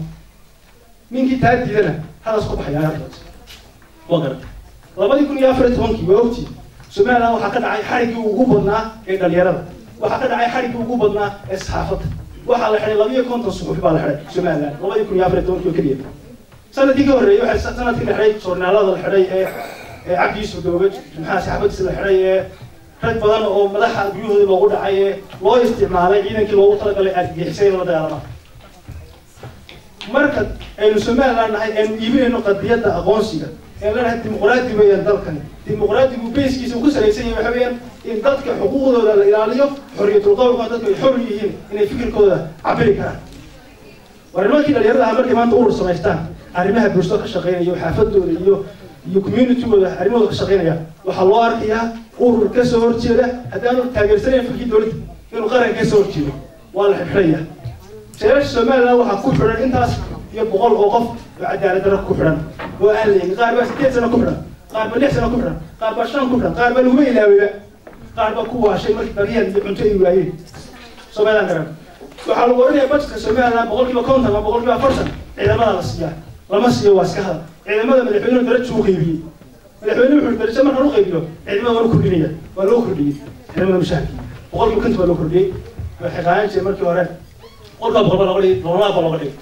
Ninkii taa diidana hadaas ku baxaya ardood. Waa garata, 2014-kii waa ogtii Somaliland waxaa ka dhacay xariggii ugu badnaa ee dhalinyarada, waxaa ka dhacay xariggii ugu badnaa ee saxaafadda. Waxaa la xidhay 52 suxufi baa la xidhay Somaliland 2014-kii oo keliya. Sanadkii ka horreeyay waxay sanadkii la xidhay joornaalada la xidhay ee Cabdi Yuusuf Gabage, maxaa saxaafadiisa la xidhay, ee rag badan oo madaxa guryahoodii loogu dhacay ee loo isticmaalay ciidankii loogu talagalay argagixisay in la dagaalama. Marka aynu Somaliland nahay, aynu iibinayno qadiyadda aqoonsiga ee leenahay dimuqraadi weeyaan dalkani. Dimuqraadigu base-kiisa uu ku salaysan yahay waxa weeyaan in dadka xuquuqdooda la ilaaliyo, xorriyatul qowlka, dadku ay xor yihiin inay fikirkooda cabiri karaan. War nimankii dhalinyarada ahaa markay maanta urur samaystaan arrimaha bulshada ka shaqeynaya, xaafadooda iyo communitygooda arrimahooda ka shaqeynaya, waxaa loo arkayaa urur ka soo horjeeda. Haddaanu taageersanayn fikirkii dowladda, inuu qaranka ka soo horjeedo, waa la xidhxidhaya. Jeelasha Somaliland waxaa ku xidhan intaas iyo 100 oo qof oo cadaalad darro ku xidhan oo aan la eegin. Qaar baa 8 sano ku xidhan, qaar baa 6 sano ku xidhan, qaar baa 5 ku xidhan, qaar baa laguma ilaawayba, qaar baa ku waashay markii daryeel iyo cunto ay waayeen. Somaliland garan waxaa lagu oranayaa budgetka Somaliland 50% ama 40% ciidamada la siiyaa. Lama siiyo, waa iska hadal. Ciidamada madaxweynuhu darajo u qaybiyey. Madaxweynuhu wuxuu darajo markaan u qaybiyo ciidamada waa la kordhinaya. Waa loo kordhiyey ciidamada mushaharkii, 50% baa loo kordhiyey. Waxay qaadan jireen markii hore 100% baa looga dhigay, 200 baa looga dhigay.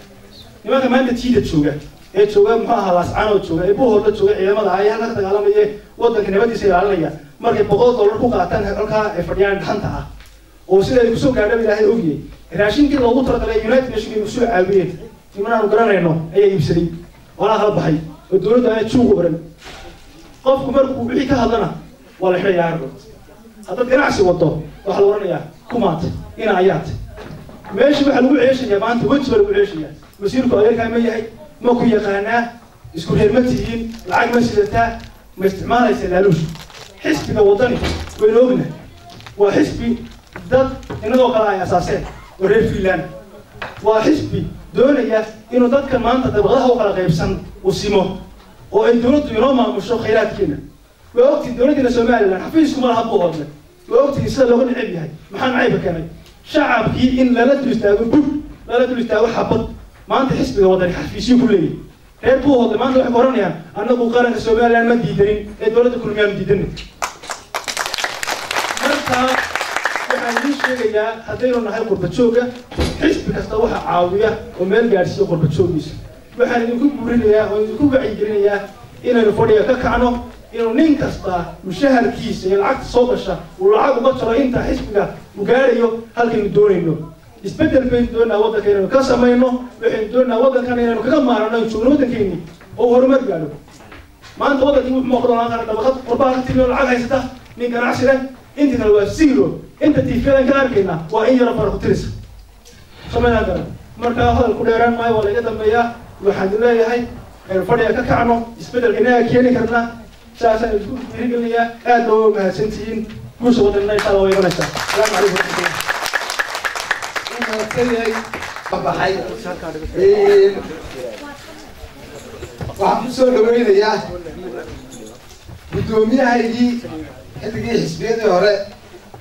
Nimanka maanta tiida jooga ee jooga, muxuu ahaa, Laascaanood jooga, ee Buuhoodla jooga, ciidamada ah ee halka ka dagaalamaya, waddanka nabadiisa ilaalinaya, markay $100 ku qaataan halkaa ay fadhiyaan dhaxanta ah oo sida ay kusoo gaadhaba Ilaahay ogyahay, raashinkii loogu talagalay United Nations ay kusoo caawiyeen niman aanu garanayno ayaa iibsaday, walaa kala baxay oo dowladda aanay juuq oran. Qofku markuu wixii ka hadlana waa la xidhayaa ardood. Haddaad ganacsi wado waxaa la oranayaa kumaat ina ayaat. Meesha waxaa lagu ceeshayaa maanta weji baa lagu ceeshayaa. Wasiirku adeerkaa ma yahay? Ma ku yaqaanaa? Isku reer ma tihiin? Lacag ma sidataa? Ma isticmaalaysa laaluush? Xisbiga Waddani waynu ognahay, waa xisbi dad innagoo kale ay asaaseen oo reer Finland. Waa xisbi doonaya inuu dadka maanta dabaqadaha u kala qaybsan uu simo oo ay dowladdu inoo maamusho khayraadkeena. Waa ogtiin dowladdiina Somaliland xafiisku ma laha Buuhoodle. Waa ogtiin sida looga neceb yahay. Maxaa nacaybka keenay? Shacabkii in lala dul istaago bug, lala dul istaago xabad. Maanta xisbiga Waddani xafiisyo ku leeyahay. Reer Buuhoodle maanta waxay ku oranayaan, annagu qaranka Somaliland ma diidanin ee dowladda kulmiyaanu diidanin. Marka waxaan idiin sheegayaa, haddaynu nahay qurba joogga, xisbi kasta waxa caawiya oo meel gaadhsiiya qurba jooggiisa. Waxaan idinku buurinayaa oo idinku wacyigelinayaa inaynu fadhiga ka kacno, inuu nin kasta mushaharkiisa iyo lacagta soo gasha uu lacag uga jaro inta xisbiga uu gaadhayo halkaynu doonayno. Isbeddel baynu doonaa waddanka inaynu ka samayno. Waxaynu doonaa waddankana inaynu kaga maarano, aynu joogno waddankeeni oo uu horumar gaadho. Maanta waddankii wuxuu noqon karaa dabaqad qurbaha ka timi oo lacag haysata, nin ganacsi leh, inta kale waa zero. Inta TV-yadan ka arkayna waa in yaro fara ku tirisa. Somaliland garan. Marka hadal ku dheeraan maayo, waa laga dambeeyaa. Waxaan leeyahay aynu fadhiga ka kacno, isbeddelka inaga keeni karnaa, saasaan isku dhiirigelinayaa. Aad baa uga mahadsantihiin. Guusha waddanina insha Allah way imanaysaa. Asalaamu calaykum waraxmatullah. Mahadsan yahay baxay. Waxaan ku soo dhaweynayaa guddoomiyahaygii xilligii xisbiyadii hore,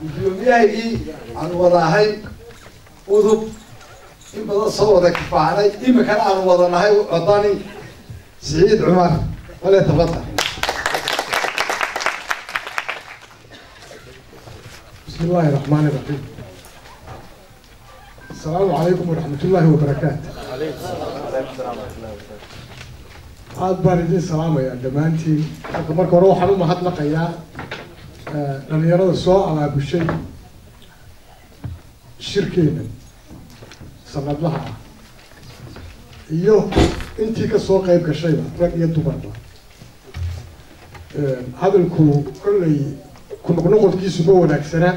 guddoomiyahaygii aan wada ahay UDUB, in badan soo wada kifaacnay, iminkana aan wada nahay Waddani, Siciid Cumar wale tafadal. بسم الله الرحمن الرحيم. السلام عليكم ورحمة الله وبركاته. Aad baan idin salaamayaa dhammaantiin. Marka hore waxaan u mahadnaqayaa dhalinyarada soo abaabushay shirkeena sanadlaha ah iyo intii ka soo qayb gashayba, rag iyo dumarba. Hadalku kolley ku noqnoqodkiisu ma wanaagsana.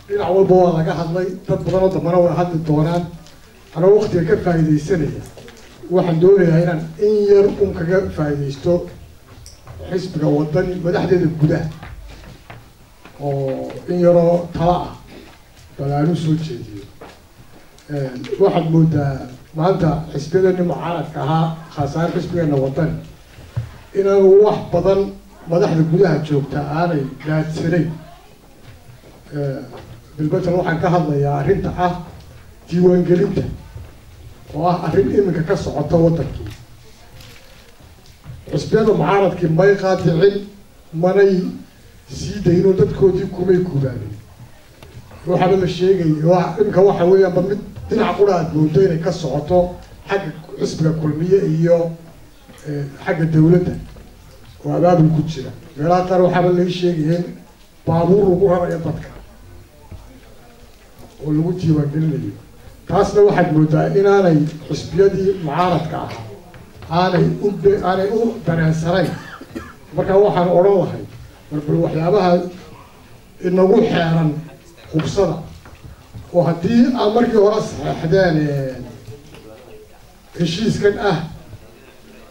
Dhinac walba waa laga hadlay, dad badan oo dambana way hadli doonaan. Anoo waktiga ka faa'iidaysanaya, waxaan doonayaa inaan in yar un kaga faa'iidaysto xisbiga Waddani madaxdeeda gudaha oo in yaroo tala ah bal aan u soo jeediyo. Waxaad moodaa Maanta xisbiyadeeni mucaaradka ahaa, khaasaan xisbigeena Wadani, inaanu wax badan madaxda gudaha joogta aanay gaadsanayn. Bilbetel waxaan ka hadlayaa arrinta ah diiwaangelinta, oo ah arrin iminka ka socota waddankii. Xisbiyada mucaaradkii may qaadicin, manay sii daynoo dadkoodii kumay gubaabin. Waxaaba la sheegay iminka waxa weeyaanba mid dhinaca qura aad moodo inay ka socoto xagga xisbiga Kulmiye iyo xagga dawladda oo abaabul ku jira. Meelaha qaar waxaaba lai sheegaya in baabuur lagu rarayo dadka oo lagu diiwaangelinayo. Taasna waxaad moodaa inaanay xisbiyadii mucaaradka ahaa aanay u dareensanayn. Marka waxaan odhan lahay, barbal waxyaabaha inagu xeeran hubsada, oo haddii aad markii hore saxeexdeen heshiiskan ah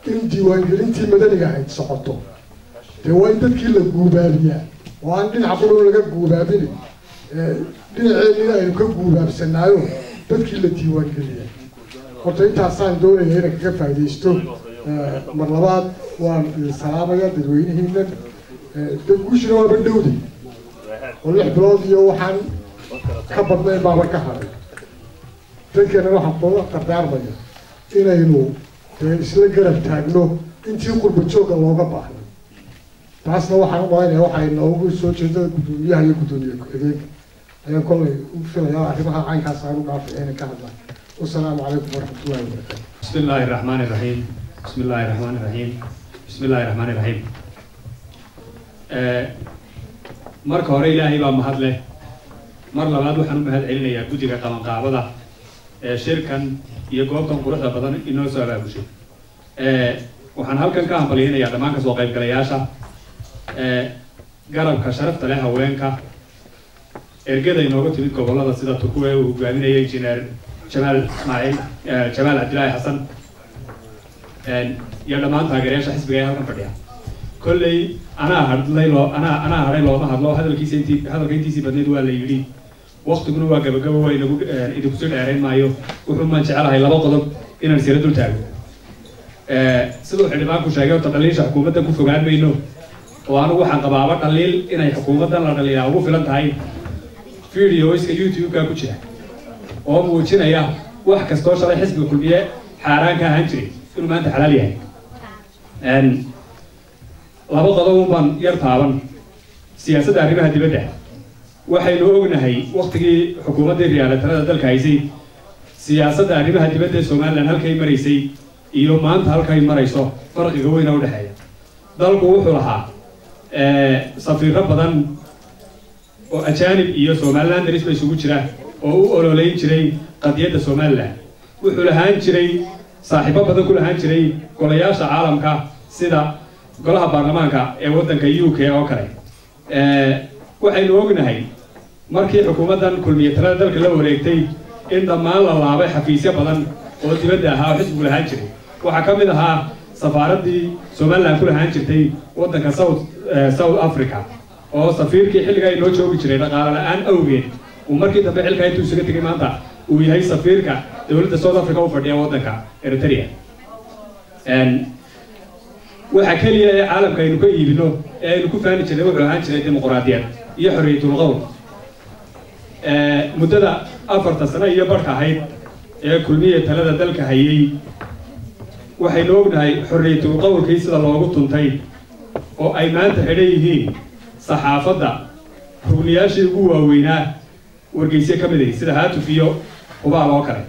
in diiwaangelintii madaniga ahayd socoto, dee waa in dadkii la guubaabiyaa oo aan dhinaca qurun laga guubaabinin, dhinaceennina aynu ka guubaabsanaayo dadkii la diiwaangeliyaa. Horta intaasaan doonaya inaan kaga faaidaysto. Mar labaad waan idin salaamaya dadweynihiinan. Dee guushina waaba dhowday oo 6 bilood iyo waxaan ka badnayn baaba ka haray. Dadkeena waxaan kula dardaarmaya inaynu dee isla garab taagno intii qurba joogga looga baahnay. Taasna waxaan u malaynaya waxay noogu soo jeedada guddoomiyaha iyo guddoomiye ku-xigeenka ayaan kollay u filayaa arrimaha caynkaas aan u dhaafay inay ka hadlaan. Wasalaamu calaykum waraxmatullahi wabarakaatu. بسم الله الرحمن الرحيم، بسم الله الرحمن الرحيم، بسم الله الرحمن الرحيم. Marka hore Ilaahay baa mahad leh. Mar labaad waxaan u mahad celinayaa guddiga qabanqaabada ee shirkan iyo goobtan quruxda badan inoo soo abaabushay. Waxaan halkan ka hambalyaynayaa dhammaan kasoo qaybgalayaasha, garabka sharafta leh haweenka, ergada inooga timid gobollada sida Turkuwe uu hogaaminayay injineer Jamaal Ismaaciil, Jamaal Cabdilaahi Xasan, iyo dhammaan taageerayaasha xisbiga ee halkan fadhiya. Kolley anaa hadlay loo anaa hadhay looma hadlo. Hadalkiisa intii hadalka intiisii badnayd waa la yidhi, waktiguna waa gabagabo, waa inagu idinku soo dheerayn maayo. Wuxuu maan jecelahay laba qodob inaan sira dul taago. Siduu xildhibaanku sheegay, horta dhaliisha xukuumadda ku fogaan mayno, oo anigu waxaan qabaaba dhaliil inay xukuumaddan la dhaliilaa ugu filan tahay videoiska YouTube-ka ku jira oo muujinaya wax kastoo shalay xisbiga Kulmiye xaaraan ka ahaan jiray inuu maanta xalaal yahay. Laba qodob un baan yar taaban. Siyaasadda arrimaha dibadda, waxaynu ognahay waktigii xukuumaddii Riyaale talada dalka haysay siyaasadda arrimaha dibadda ee Somaliland halkay maraysay iyo maanta halkay marayso farqiga weyna u dhexeeya. Dalku wuxuu lahaa safiiro badan oo ajaanib iyo Somaliland daris ba isugu jira oo u ololeyn jiray qadiyadda Somaliland. Wuxuu lahaan jiray saaxiibo badan ku lahaan jiray golayaasha caalamka, sida golaha baarlamaanka ee waddanka UK oo kale. Waxaynu ognahay markii xukuumaddan Kulmiye talada dalka la wareegtay in dhammaan la laabay xafiisyo badan oo dibadda ahaa oo xisbigu lahaan jiray. Waxaa ka mid ahaa safaaraddii Somaliland ku lahaan jirtay waddanka South Africa, oo safiirkii xilligaa inoo joogi jiray dhaqaale la-aan awgeed uu markii dambe xilkaa intuu isaga tegay maanta uu yahay safiirka dowladda South Africa u fadhiya waddanka Eritrea. Waxa keliya ee caalamka aynu ka iibino ee aynu ku faani jirnay wuxuu ahaan jiray dimuqraadiyad iyo xorriyatul qowl. Muddada 4ta sano iyo barhka ahayd ee Kulmiye talada dalka hayay, waxaynu ognahay xorriyatul qowlkii sida loogu tuntay oo ay maanta xidhan yihiin saxaafadda rugniyaashii ugu waaweynaa wargeysye ka mid ahi sida Haatuf iyo Hubaal oo kale.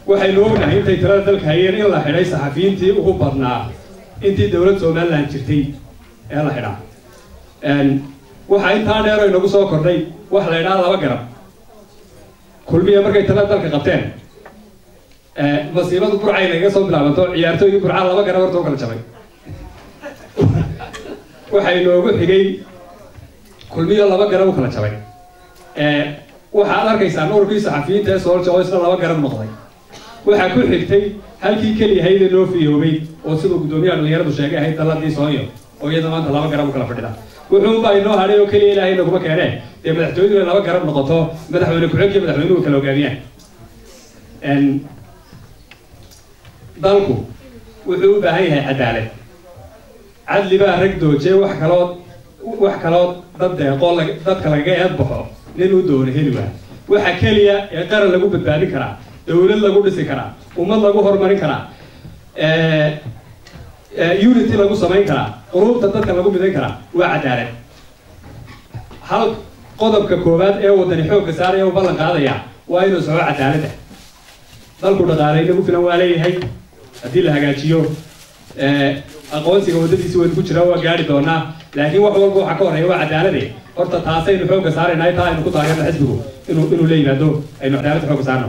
Waxaynu ognahay intay talada dalka hayeen in la xidhay saxafiyiintii ugu badnaa intii dowlad Somaliland jirtay ee la xidhaa. Waxaa intaa dheer oo inagu soo kordhay wax la idhaha laba garab. Kulmiya markay talada dalka qabteen, masiibadu Burcay nagaga soo bilaabanto, ciyaartooygii Burcaa laba garab horta u kala jabay. Waxaa inoogu xigay Kulmiyo laba garab u kala jabay. Waxaad arkaysaa ururkii saxafiyiinta ee Soolja oo isna laba garab noqday. Waxaa ku xigtay halkii keliyahayd ee noo fiyoobay oo siduu guddoomiyaha dhalinyaradu sheegay ahayd dalladii Soonyo oo iyada maanta laba garab u kala fadhida. Wuxuunbaa inoo hadhay oo keliya Ilaahay naguma keenee dee madaxtooyadu inay laba garab noqoto, madaxweyne ku-xigeenka iyo madaxweynuhu kala hogaamiyaan. Dalku wuxuu u baahan yahay cadaalad. Cadli baa rag doojee, wax kaloo dad deeqoo dadka lagaga eed baxo nin u doono heli waa. Waxa keliya ee qaran lagu badbaadin karaa, dowlad lagu dhisi karaa, ummad lagu horumarin karaa, unity lagu samayn karaa, quluubta dadka lagu midayn karaa waa cadaalad. Hal qodobka koowaad ee Wadani xoogga saaraya u ballan qaadaya waa inuu soco cadaaladda. Dalku dhaqaalay nagu filan waa leeyahay haddii la hagaajiyo. Aqoonsiga waddadiisi waynu ku jiraa, waa gaari doonaa, laakiin wax walba waxaa ka horreeya waa cadaalade. Horta taasaynu xoogga saaraynaa, taa aynu ku taageerno xisbigu inuu la yimaado, aynu cadaaladda xoogga saarno.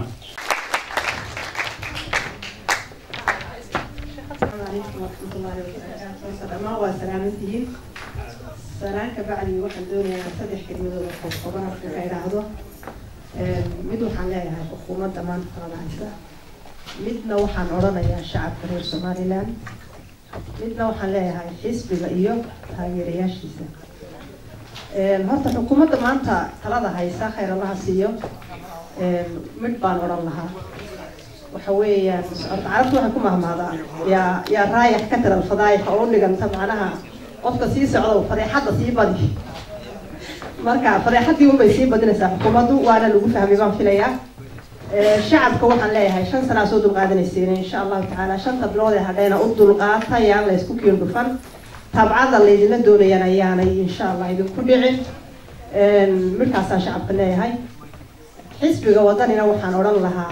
Alaykum waraxmatullaahi wabarakaatu. Dhammaan waa salaamantihiin. Salaan ka bacdi, waxaan doonayaa saddex kelmadood oo kooban afka ka idhaahdo. Mid waxaan leeyahay xukuumadda maanta talada haysa, midna waxaan odhanayaa shacabka reer Somaliland, midna waxaan leeyahay xisbiga iyo taageerayaashiisa. Horta xukuumadda maanta talada haysa, khayr Allaha siiyo. Mid baan odhan lahaa, waxa weeyaan horta Carabtu waxay ku mahmahdaa "Yaa raayax ka tiral fadaayax", oo u dhiganta macnaha qofka sii socda fadeexadda sii badi. Marka fadeexaddii unbay sii badinaysaa xukuumaddu, waana lagu fahmay baan filayaa. Shacabka waxaan leeyahay, 5 sanaa soo dulqaadanayseen, insha Allahu tacaala 5ta bilood ee hadhayna u dulqaata, yaan la isku kiin dhufan, tabcada laydinla doonayaan ayaanay insha Allah idinku dhicin. Midkaasaan shacabka leeyahay. Xisbiga Wadanina waxaan odhan lahaa,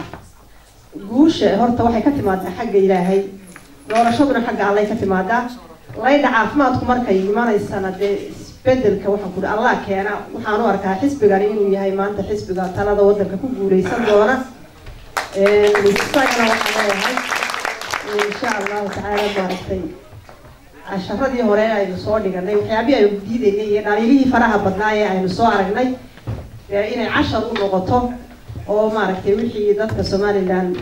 guusha horta waxay ka timaadaa xagga Ilaahay, doorashaduna xagga Allay ka timaadaa. Laydha caafimaadku markay imanaysana dee isbedelka waxaan kuhi Allah keena. Waxaan u arkaa xisbigani inuu yahay maanta xisbiga talada waddanka ku guuleysan doona. Isagana waxaan leeyahay, insha Allahu tacaala, maaragtay casharadii hore aynu soo dhiganay, waxyaabihii aynu diidaynay iyo dhaliilihii faraha badnaa ee aynu soo aragnay inay cashar u noqoto, oo maaragtay wixii dadka Somaliland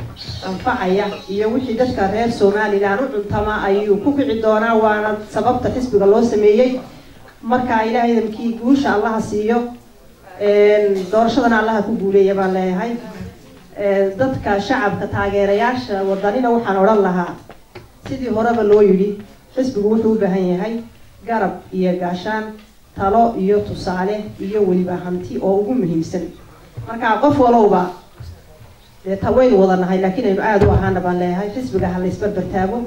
anfacaya iyo wixii dadka reer Somaliland u cuntama ayuu ku kici doonaa, waana sababta xisbiga loo sameeyey. Marka Ilahay idamkii guusha Allaha siiyo, doorashadana Allaha ku guuleeya baan leeyahay. Dadka shacabka taageerayaasha Wadanina waxaan odhan lahaa, sidii horeba loo yidhi, xisbigu wuxuu u baahan yahay garab iyo gaashaan, talo iyo tusaale iyo weliba hanti oo ugu muhiimsan. Marka qof walowba dee ta waynu wada nahay, laakiin aynu aada u ahaana baan leeyahay. Xisbiga ha laysbarbar taago,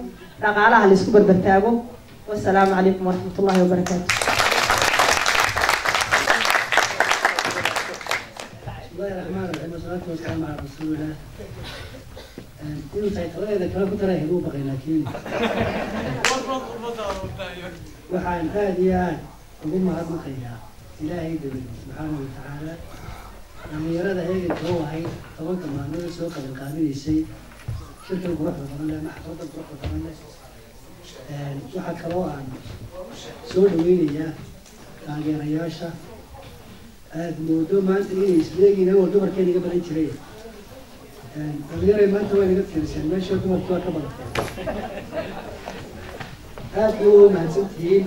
dhaqaalaha laysku barbar taago. Wasalaamu calaykum waraxmat ullahi wabarakaatu. بسم الله الرحمن الرحيم، والصلاة والسلام على رسول الله. Inuu tahay taladeeda kale ku daray ugu baqay, laakiin waxaan aada iyo aad ugu mahadnaqayaa Ilaahay dabadi subxaanahu watacaala, dhalinyarada heeganka u ahayd 10ka maalmood soo qaban qaabinaysay shirkan quruxda badan leh, maxfalada quruxda badan leh. Waxaa kaloo aan soo dhaweynayaa taageerayaasha aada moodo maanta inay isleegiin awal dumarkeen iga badan jiray. Dhalinyaray maanta waa inaga tiriseen, meesha dumarkii waa ka badateen. Aad bay u mahadsan tihiin.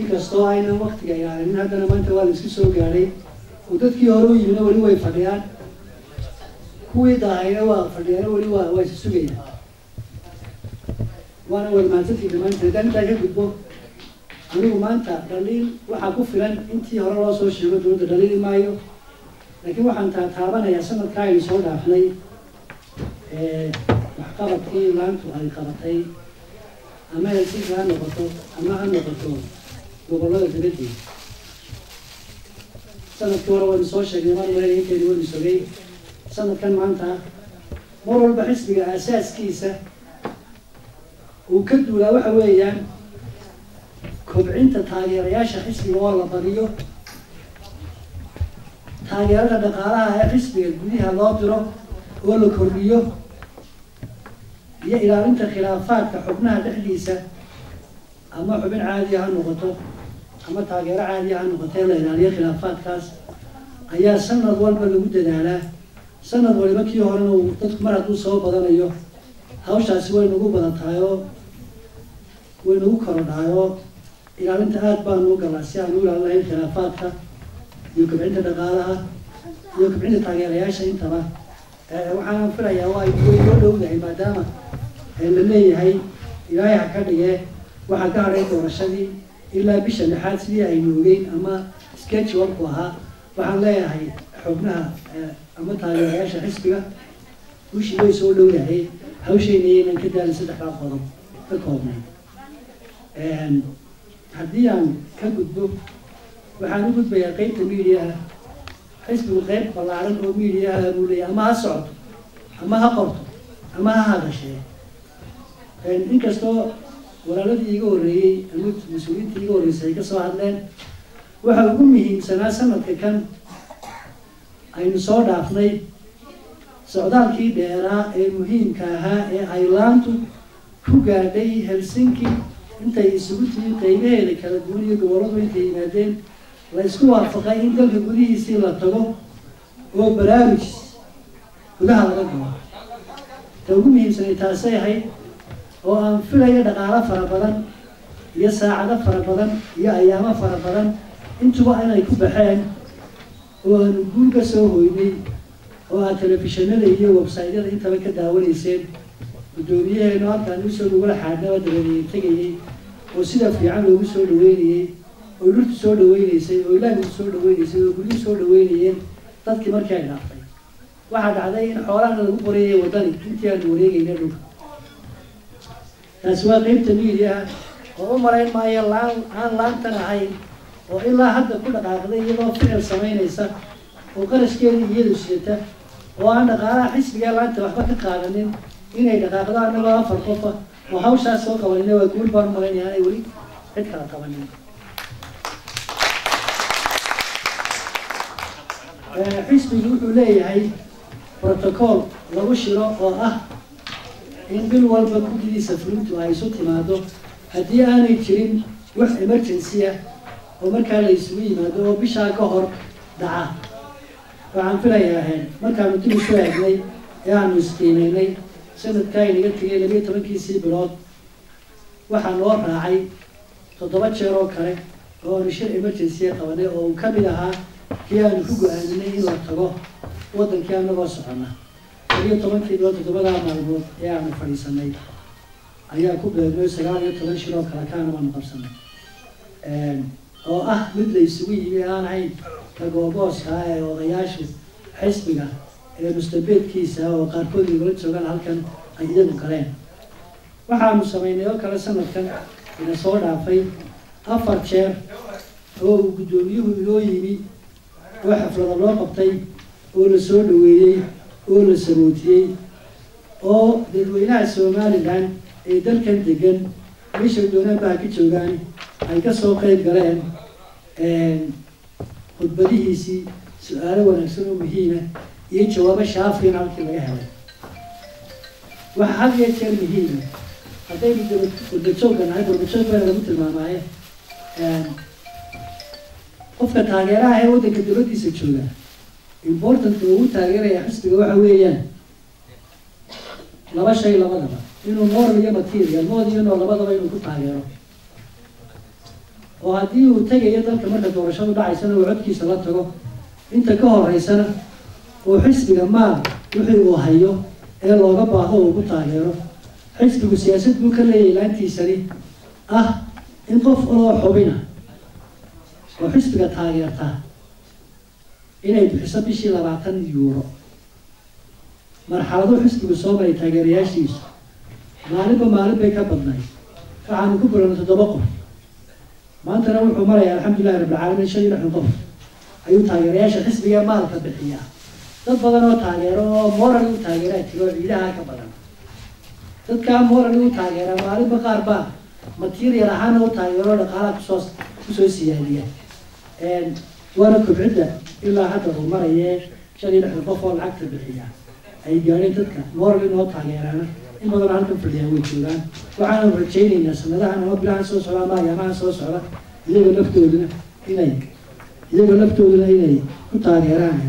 Inkastoo aynan waktiga ilaalinin, haddana maanta waa la isku soo gaadhay oo dadkii hore u yimina weli way fadhiyaan, kuwii daahayna waa fadhiyaan, weli waa isa sugayaan, waana wada mahadsantihiin dhammaantiin. Haddaan intaa ka gudbo, anigu maanta dhaliil waxaa ku filan intii hore loo soo sheego, dowladda dhaliili maayo, laakiin waxaan taataabanayaa sanadka aynu soo dhaafnay waxqabadkii laantu ay qabatay, ama Helsinki ha noqoto ama ha noqoto gobollada dibaddeeda. Sanadkii hore waynu soo sheegnay, mar wale inteeni waynu sogay. Sanadkan maanta mar walba xisbiga aasaaskiisa uu ka duulaa waxa weeyaan kobcinta taageerayaasha xisbiga oo la badiyo, taageerada dhaqaalaha ee xisbiga gudaha loo diro oo la kordhiyo, iyo ilaalinta khilaafaadka xubnaha dhexdiisa, ama xubin caadiya ha noqoto ama taageero caadiya ha noqoto, in la ilaaliyo khilaafaadkaas ayaa sanad walba lagu dadaalaa. Sanad waliba kii horena uu dadku mar hadduu soo badanayo, hawshaasi way nagu badan tahay oo way nagu korodhahay, oo ilaalinta aada baanu u galaa si aan u ilaalin lahayn khilaafaadka iyo kobcinta dhaqaalaha iyo kobcinta taageerayaasha intaba. Waxaan filayaa waa way noo dhowdahay, maadaama la leeyahay Ilaahay ha ka dhigee waxaa ka hadhay doorashadii ilaa bisha lixaad sidii aynu ogeyn ama schedule-ku ahaa. Waxaan leeyahay xubnaha ama taageerayaasha xisbiga, guushii way soo dhowdahay, hawshayna yaynan ka daalin. Saddexdaa qodob ka koobnay haddii aan ka gudbo, waxaan u gudbayaa qeybta miidiyaha. Xisbigu qeyb ballaaran oo miidiyaha buu leeyahay, ama ha socoto ama ha qorto ama ha hadashee. Inkastoo walaaladii iga horreeyey ama mas-uuliyiintii iga horreysay ay kasoo hadleen, waxa ugu muhiimsanaa sanadka kan aynu soo dhaafnay socdaalkii dheeraa ee muhiimka ahaa ee ay laantu ku gaadhay Helsinki, intay isugu timi qeybaheeda kala duwan iyo gobolladu intay yimaadeen, la isku waafaqay in dalka gudihiisii la tago oo barnaamij gudaha laga galo. Ta ugu muhiimsanay taasay ahayd, oo aan filayo dhaqaalo fara badan iyo saacado fara badan iyo ayaamo fara badan intuba inay ku baxeen, oo aanu guul ka soo hoynay, oo aad telefishinada iyo website-yada intaba ka daawanayseen. Guddoomiyaheenu halkaan usoo nagula xaadnaba dabadeed tegayay oo sida fiican loogu soo dhaweynayey, oo dhirtu soo dhaweynaysay, oo ilaahgu soo dhaweynaysay, oo guryuhu soo dhaweynayeen dadkii. Markii ay dhaaftay, waxaa dhacday in xoolahana lagu qorayay Waddani intii aanu wareegayna dhulka. Taasi waa qeybta miidiyaha, oo u malayn maayo laan aan laantan ahayn oo ilaa hadda ku dhaqaaqday iyadoo ficil samaynaysa oo qarashkeedii iyadu sidata oo aan dhaqaalaha xisbiga laanta waxba ka qaadanin inay dhaqaaqdo, annagoo afar qofa oo hawshaas soo qabanina. Waa guul baan u malaynaya aanay weli cid kala qabanin. Xisbigu wuxuu leeyahay protocol lagu shiro oo ah in bil walba guddidiisa fulintu ay isu timaado, haddii aanay jirin wax emergency ah oo markaa la isugu yimaado oo bishaa ka hor dhaca. Waxaan filayaa markaanu dib isu eegnay ee aanu isqiimeynay sanadkaa inaga tegay 12-kiisii bilood, waxaa noo raacay 7 jeer oo kale oo aanu shir emergency qabanay, oo uu kamid ahaa kii aanu ku go-aaninay in la tago waddankii anagoo socona. 12-kii bilood 7-daa maalmood ee aanu fadhiisanay ayaa ku beegnay 19 shir oo kale kaana waanu qabsanay, oo ah mid la isugu yimi, aan ahayn ka googooska ah ee odayaashu xisbiga ee mustabeedkiisa oo qaarkood nagala joogaan halkan ay iyagu galeen. Waxaanu samaynay oo kale sanadkan ina soo dhaafay 4 jeer oo uu guddoomiyuhu inoo yimi, oo xaflada loo qabtay, oo la soo dhaweeyey, oo la sabootiyey, oo dadweynaha Somaliland ee dalkan degan meesha doonaan baha ka joogaan ay kasoo qeyb galeen khudbadihiisii, su-aalo wanaagsan oo muhiima iyo jawaabo shaafiyana halkii laga helay. Waxaa had iyo jeer muhiima haddaynu daba qurbajoogga nahay, qurbajoog baana lagu tilmaamaaye, qofka taageeraha ee waddanka dibaddiisa jooga importantka ugu taageeraya xisbiga waxa weeyaan laba shay labadaba, inuu moral iyo material, mood iyo nool labadaba inuu ku taageero, oo haddii uu tegayo dalka marka doorashadu dhacaysana uu codkiisa la tago, inta ka horeysana uu xisbiga maal wixii uu hayo ee looga baahdo uu ku taageero. Xisbigu siyaasad buu ka leeyahay laantiisani ah in qof oloo xubina oo xisbiga taageerta inay bixiso bishii 20 euro. Marxalado xisbigu soo maray taageerayaashiisu maalinba maalin bay ka badnayd. Waxaanu ku bilownay 7 qof, maantana wuxuu marayaa, alxamdulilahi rabbilcaalamiin, 65 qof ayuu taageerayaasha xisbiga maalka bixiyaa. Dad badan oo taageero oo moral u taageeraa jiro oo ciidaha ka badan. Dadkaa moral u taageera maalinba qaar baa material ahaana u taageero, dhaqaalaha kusoo siyaadiya, waana kobcidda ilaa hadda uu marayee 65 qof oo lacagta bixiya ay gaadheen. Dadka moral inoo taageeraana in badanoo halkan fadhiyaan way joogaan. Waxaanu rajaynaynaa sanadahan ama bilahan soo socda ama ayaamahan soo socda iyaga laftooduna inay ku taageeraan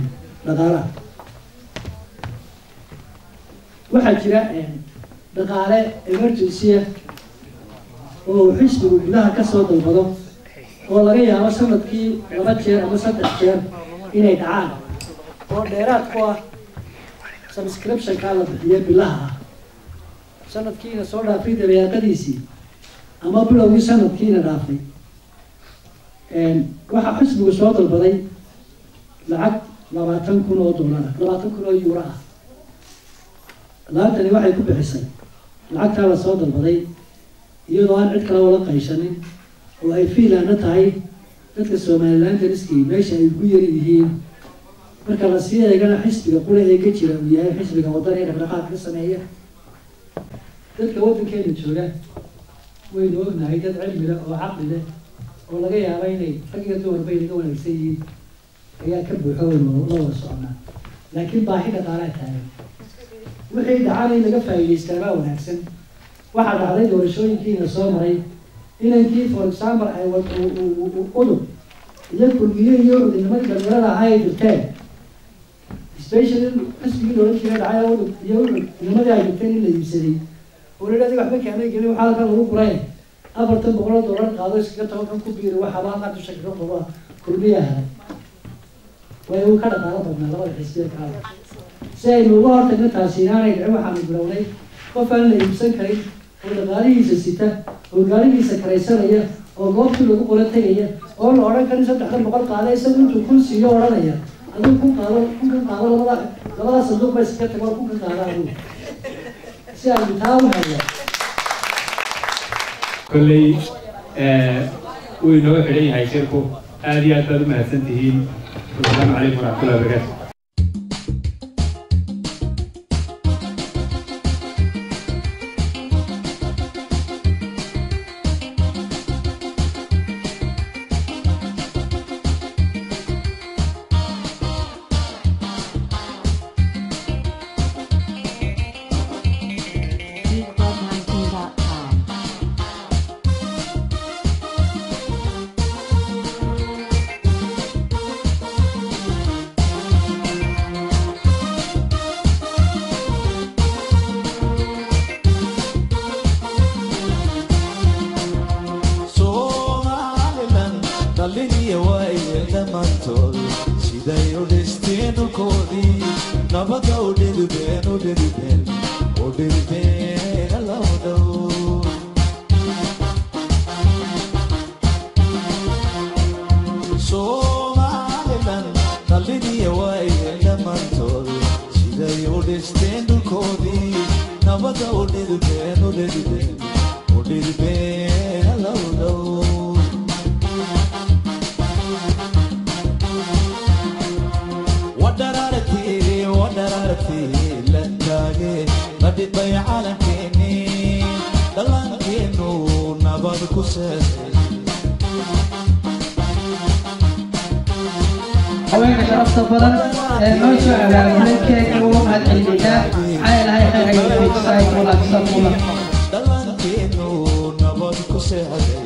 dhaqaalaha. Waxaa jira dhaqaale emergency ah oo uu xisbigu gudaha kasoo dalbado, oo laga yaabo sanadkii 2 jeer ama 3 jeer inay dhacaan, oo dheeraad ku ah. Subscription-kaa la bixiye bilaha ah, sanadkiina soo dhaafay dabayaaqadiisii ama bilowgii sanadkiina dhaafay, waxaa xisbigu soo dalbaday lacag 20,000 oo dollar ah, 20,000 oo euro ah. Lacagtani waxay ku bixisay lacagtaa la soo dalbaday iyadoo aan cid kale ula qayshanin, oo ay Finlandna tahay dadka Somaliland dariskii meesha ay ugu yar yihiin. Marka lasii eegana, xisbiga qura ee ka jira uu yahay xisbiga Waddan ee dhaqdhaqaaq ka sameeya dadka waddankeena jooga. Waynu ognahay dad cilmi leh oo caqli leh oo laga yaabo inay rag iyo dumarba inaga wanaagsan yihiin ayaa ka buuxo, waynu la wada soconaa, laakiin baahi dhaqaalaa taagan. Wixii dhacana in laga faa'iidaystaa baa wanaagsan. Waxaa dhacday doorashooyinkiina soo maray, inankii, for example, ay UDUB iyo Kulmiye iyo udinimadii dhalinyarada ahaa ay dirteen, especially xisbigii loola jiray dhacay UDUB iyo UDUB, inamadii ay dirteen in la iibsaday oo la adiga waxba kaamay gelin, waxaa halkan lagu guray 400 oo dollar qaado, iskaga tago, kan ku biiri, waxaaba halkaa dusha kaga quba. Kulmiya helay way uu ka dhaqaalo badnaa labada xisbiya kale. Si aynu uga hortagno taasi inaanay dhicin, waxaanu bilownay qof aan la iibsan karin oo dhaqaalihiisa sita oo gaarigiisa karaysanaya oo goobtii lagu qolo tegaya oo la odhan karin 300 qaada, isagu intuu 1000 siiyo odhanaya, adigu 1000 qaado, 1000-kan qaado, labada sanduuq ba iskaga tago, 1000-kan qaada adigu, si aynu taa u helno. Kolley wuu inoo xidhan yahay shirku. Aad iyo aad baad u mahadsan tihiin. Wasalaamu calaykum waraxmatullahi wabarakaatu. Geekbug19.com. Somaliland dhallinya way dhammaantood siday u dhisteen dhulkoodii, nabadda u dhidibeen, u dhidibeen, u dhidibeen allow dhow. Somaliland dhallinya way dhammaantood siday u dhisteen dhulkoodii, nabadda u dhidibeen, u dhidibeen, u dhidibeen allow dhow. Wadararti, wadararti la taage la dhibay calankeeni, dhallaankeenu nabad ku seexay. Haweenka sharafta badan ee noo soo abaabulay keega ugu mahadcelinaynaa. Maxaa ilahay khayr ha idin jazaakumullah, jazaakumullah. Dhallaankeenu nabad ku seexday.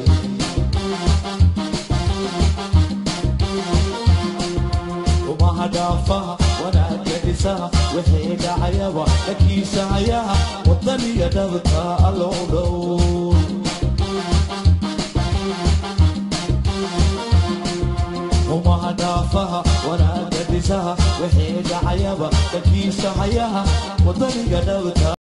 Umaha dhaafaha wanaagga dhisaha, wixii dhacayaba dhakiisa hayaha, wadaniga dhabta allow dhow. Umaha dhaafaha wanaagga dhisaha, wixii dhacayaba dhakiisa hayaha, wadaniga dhabta.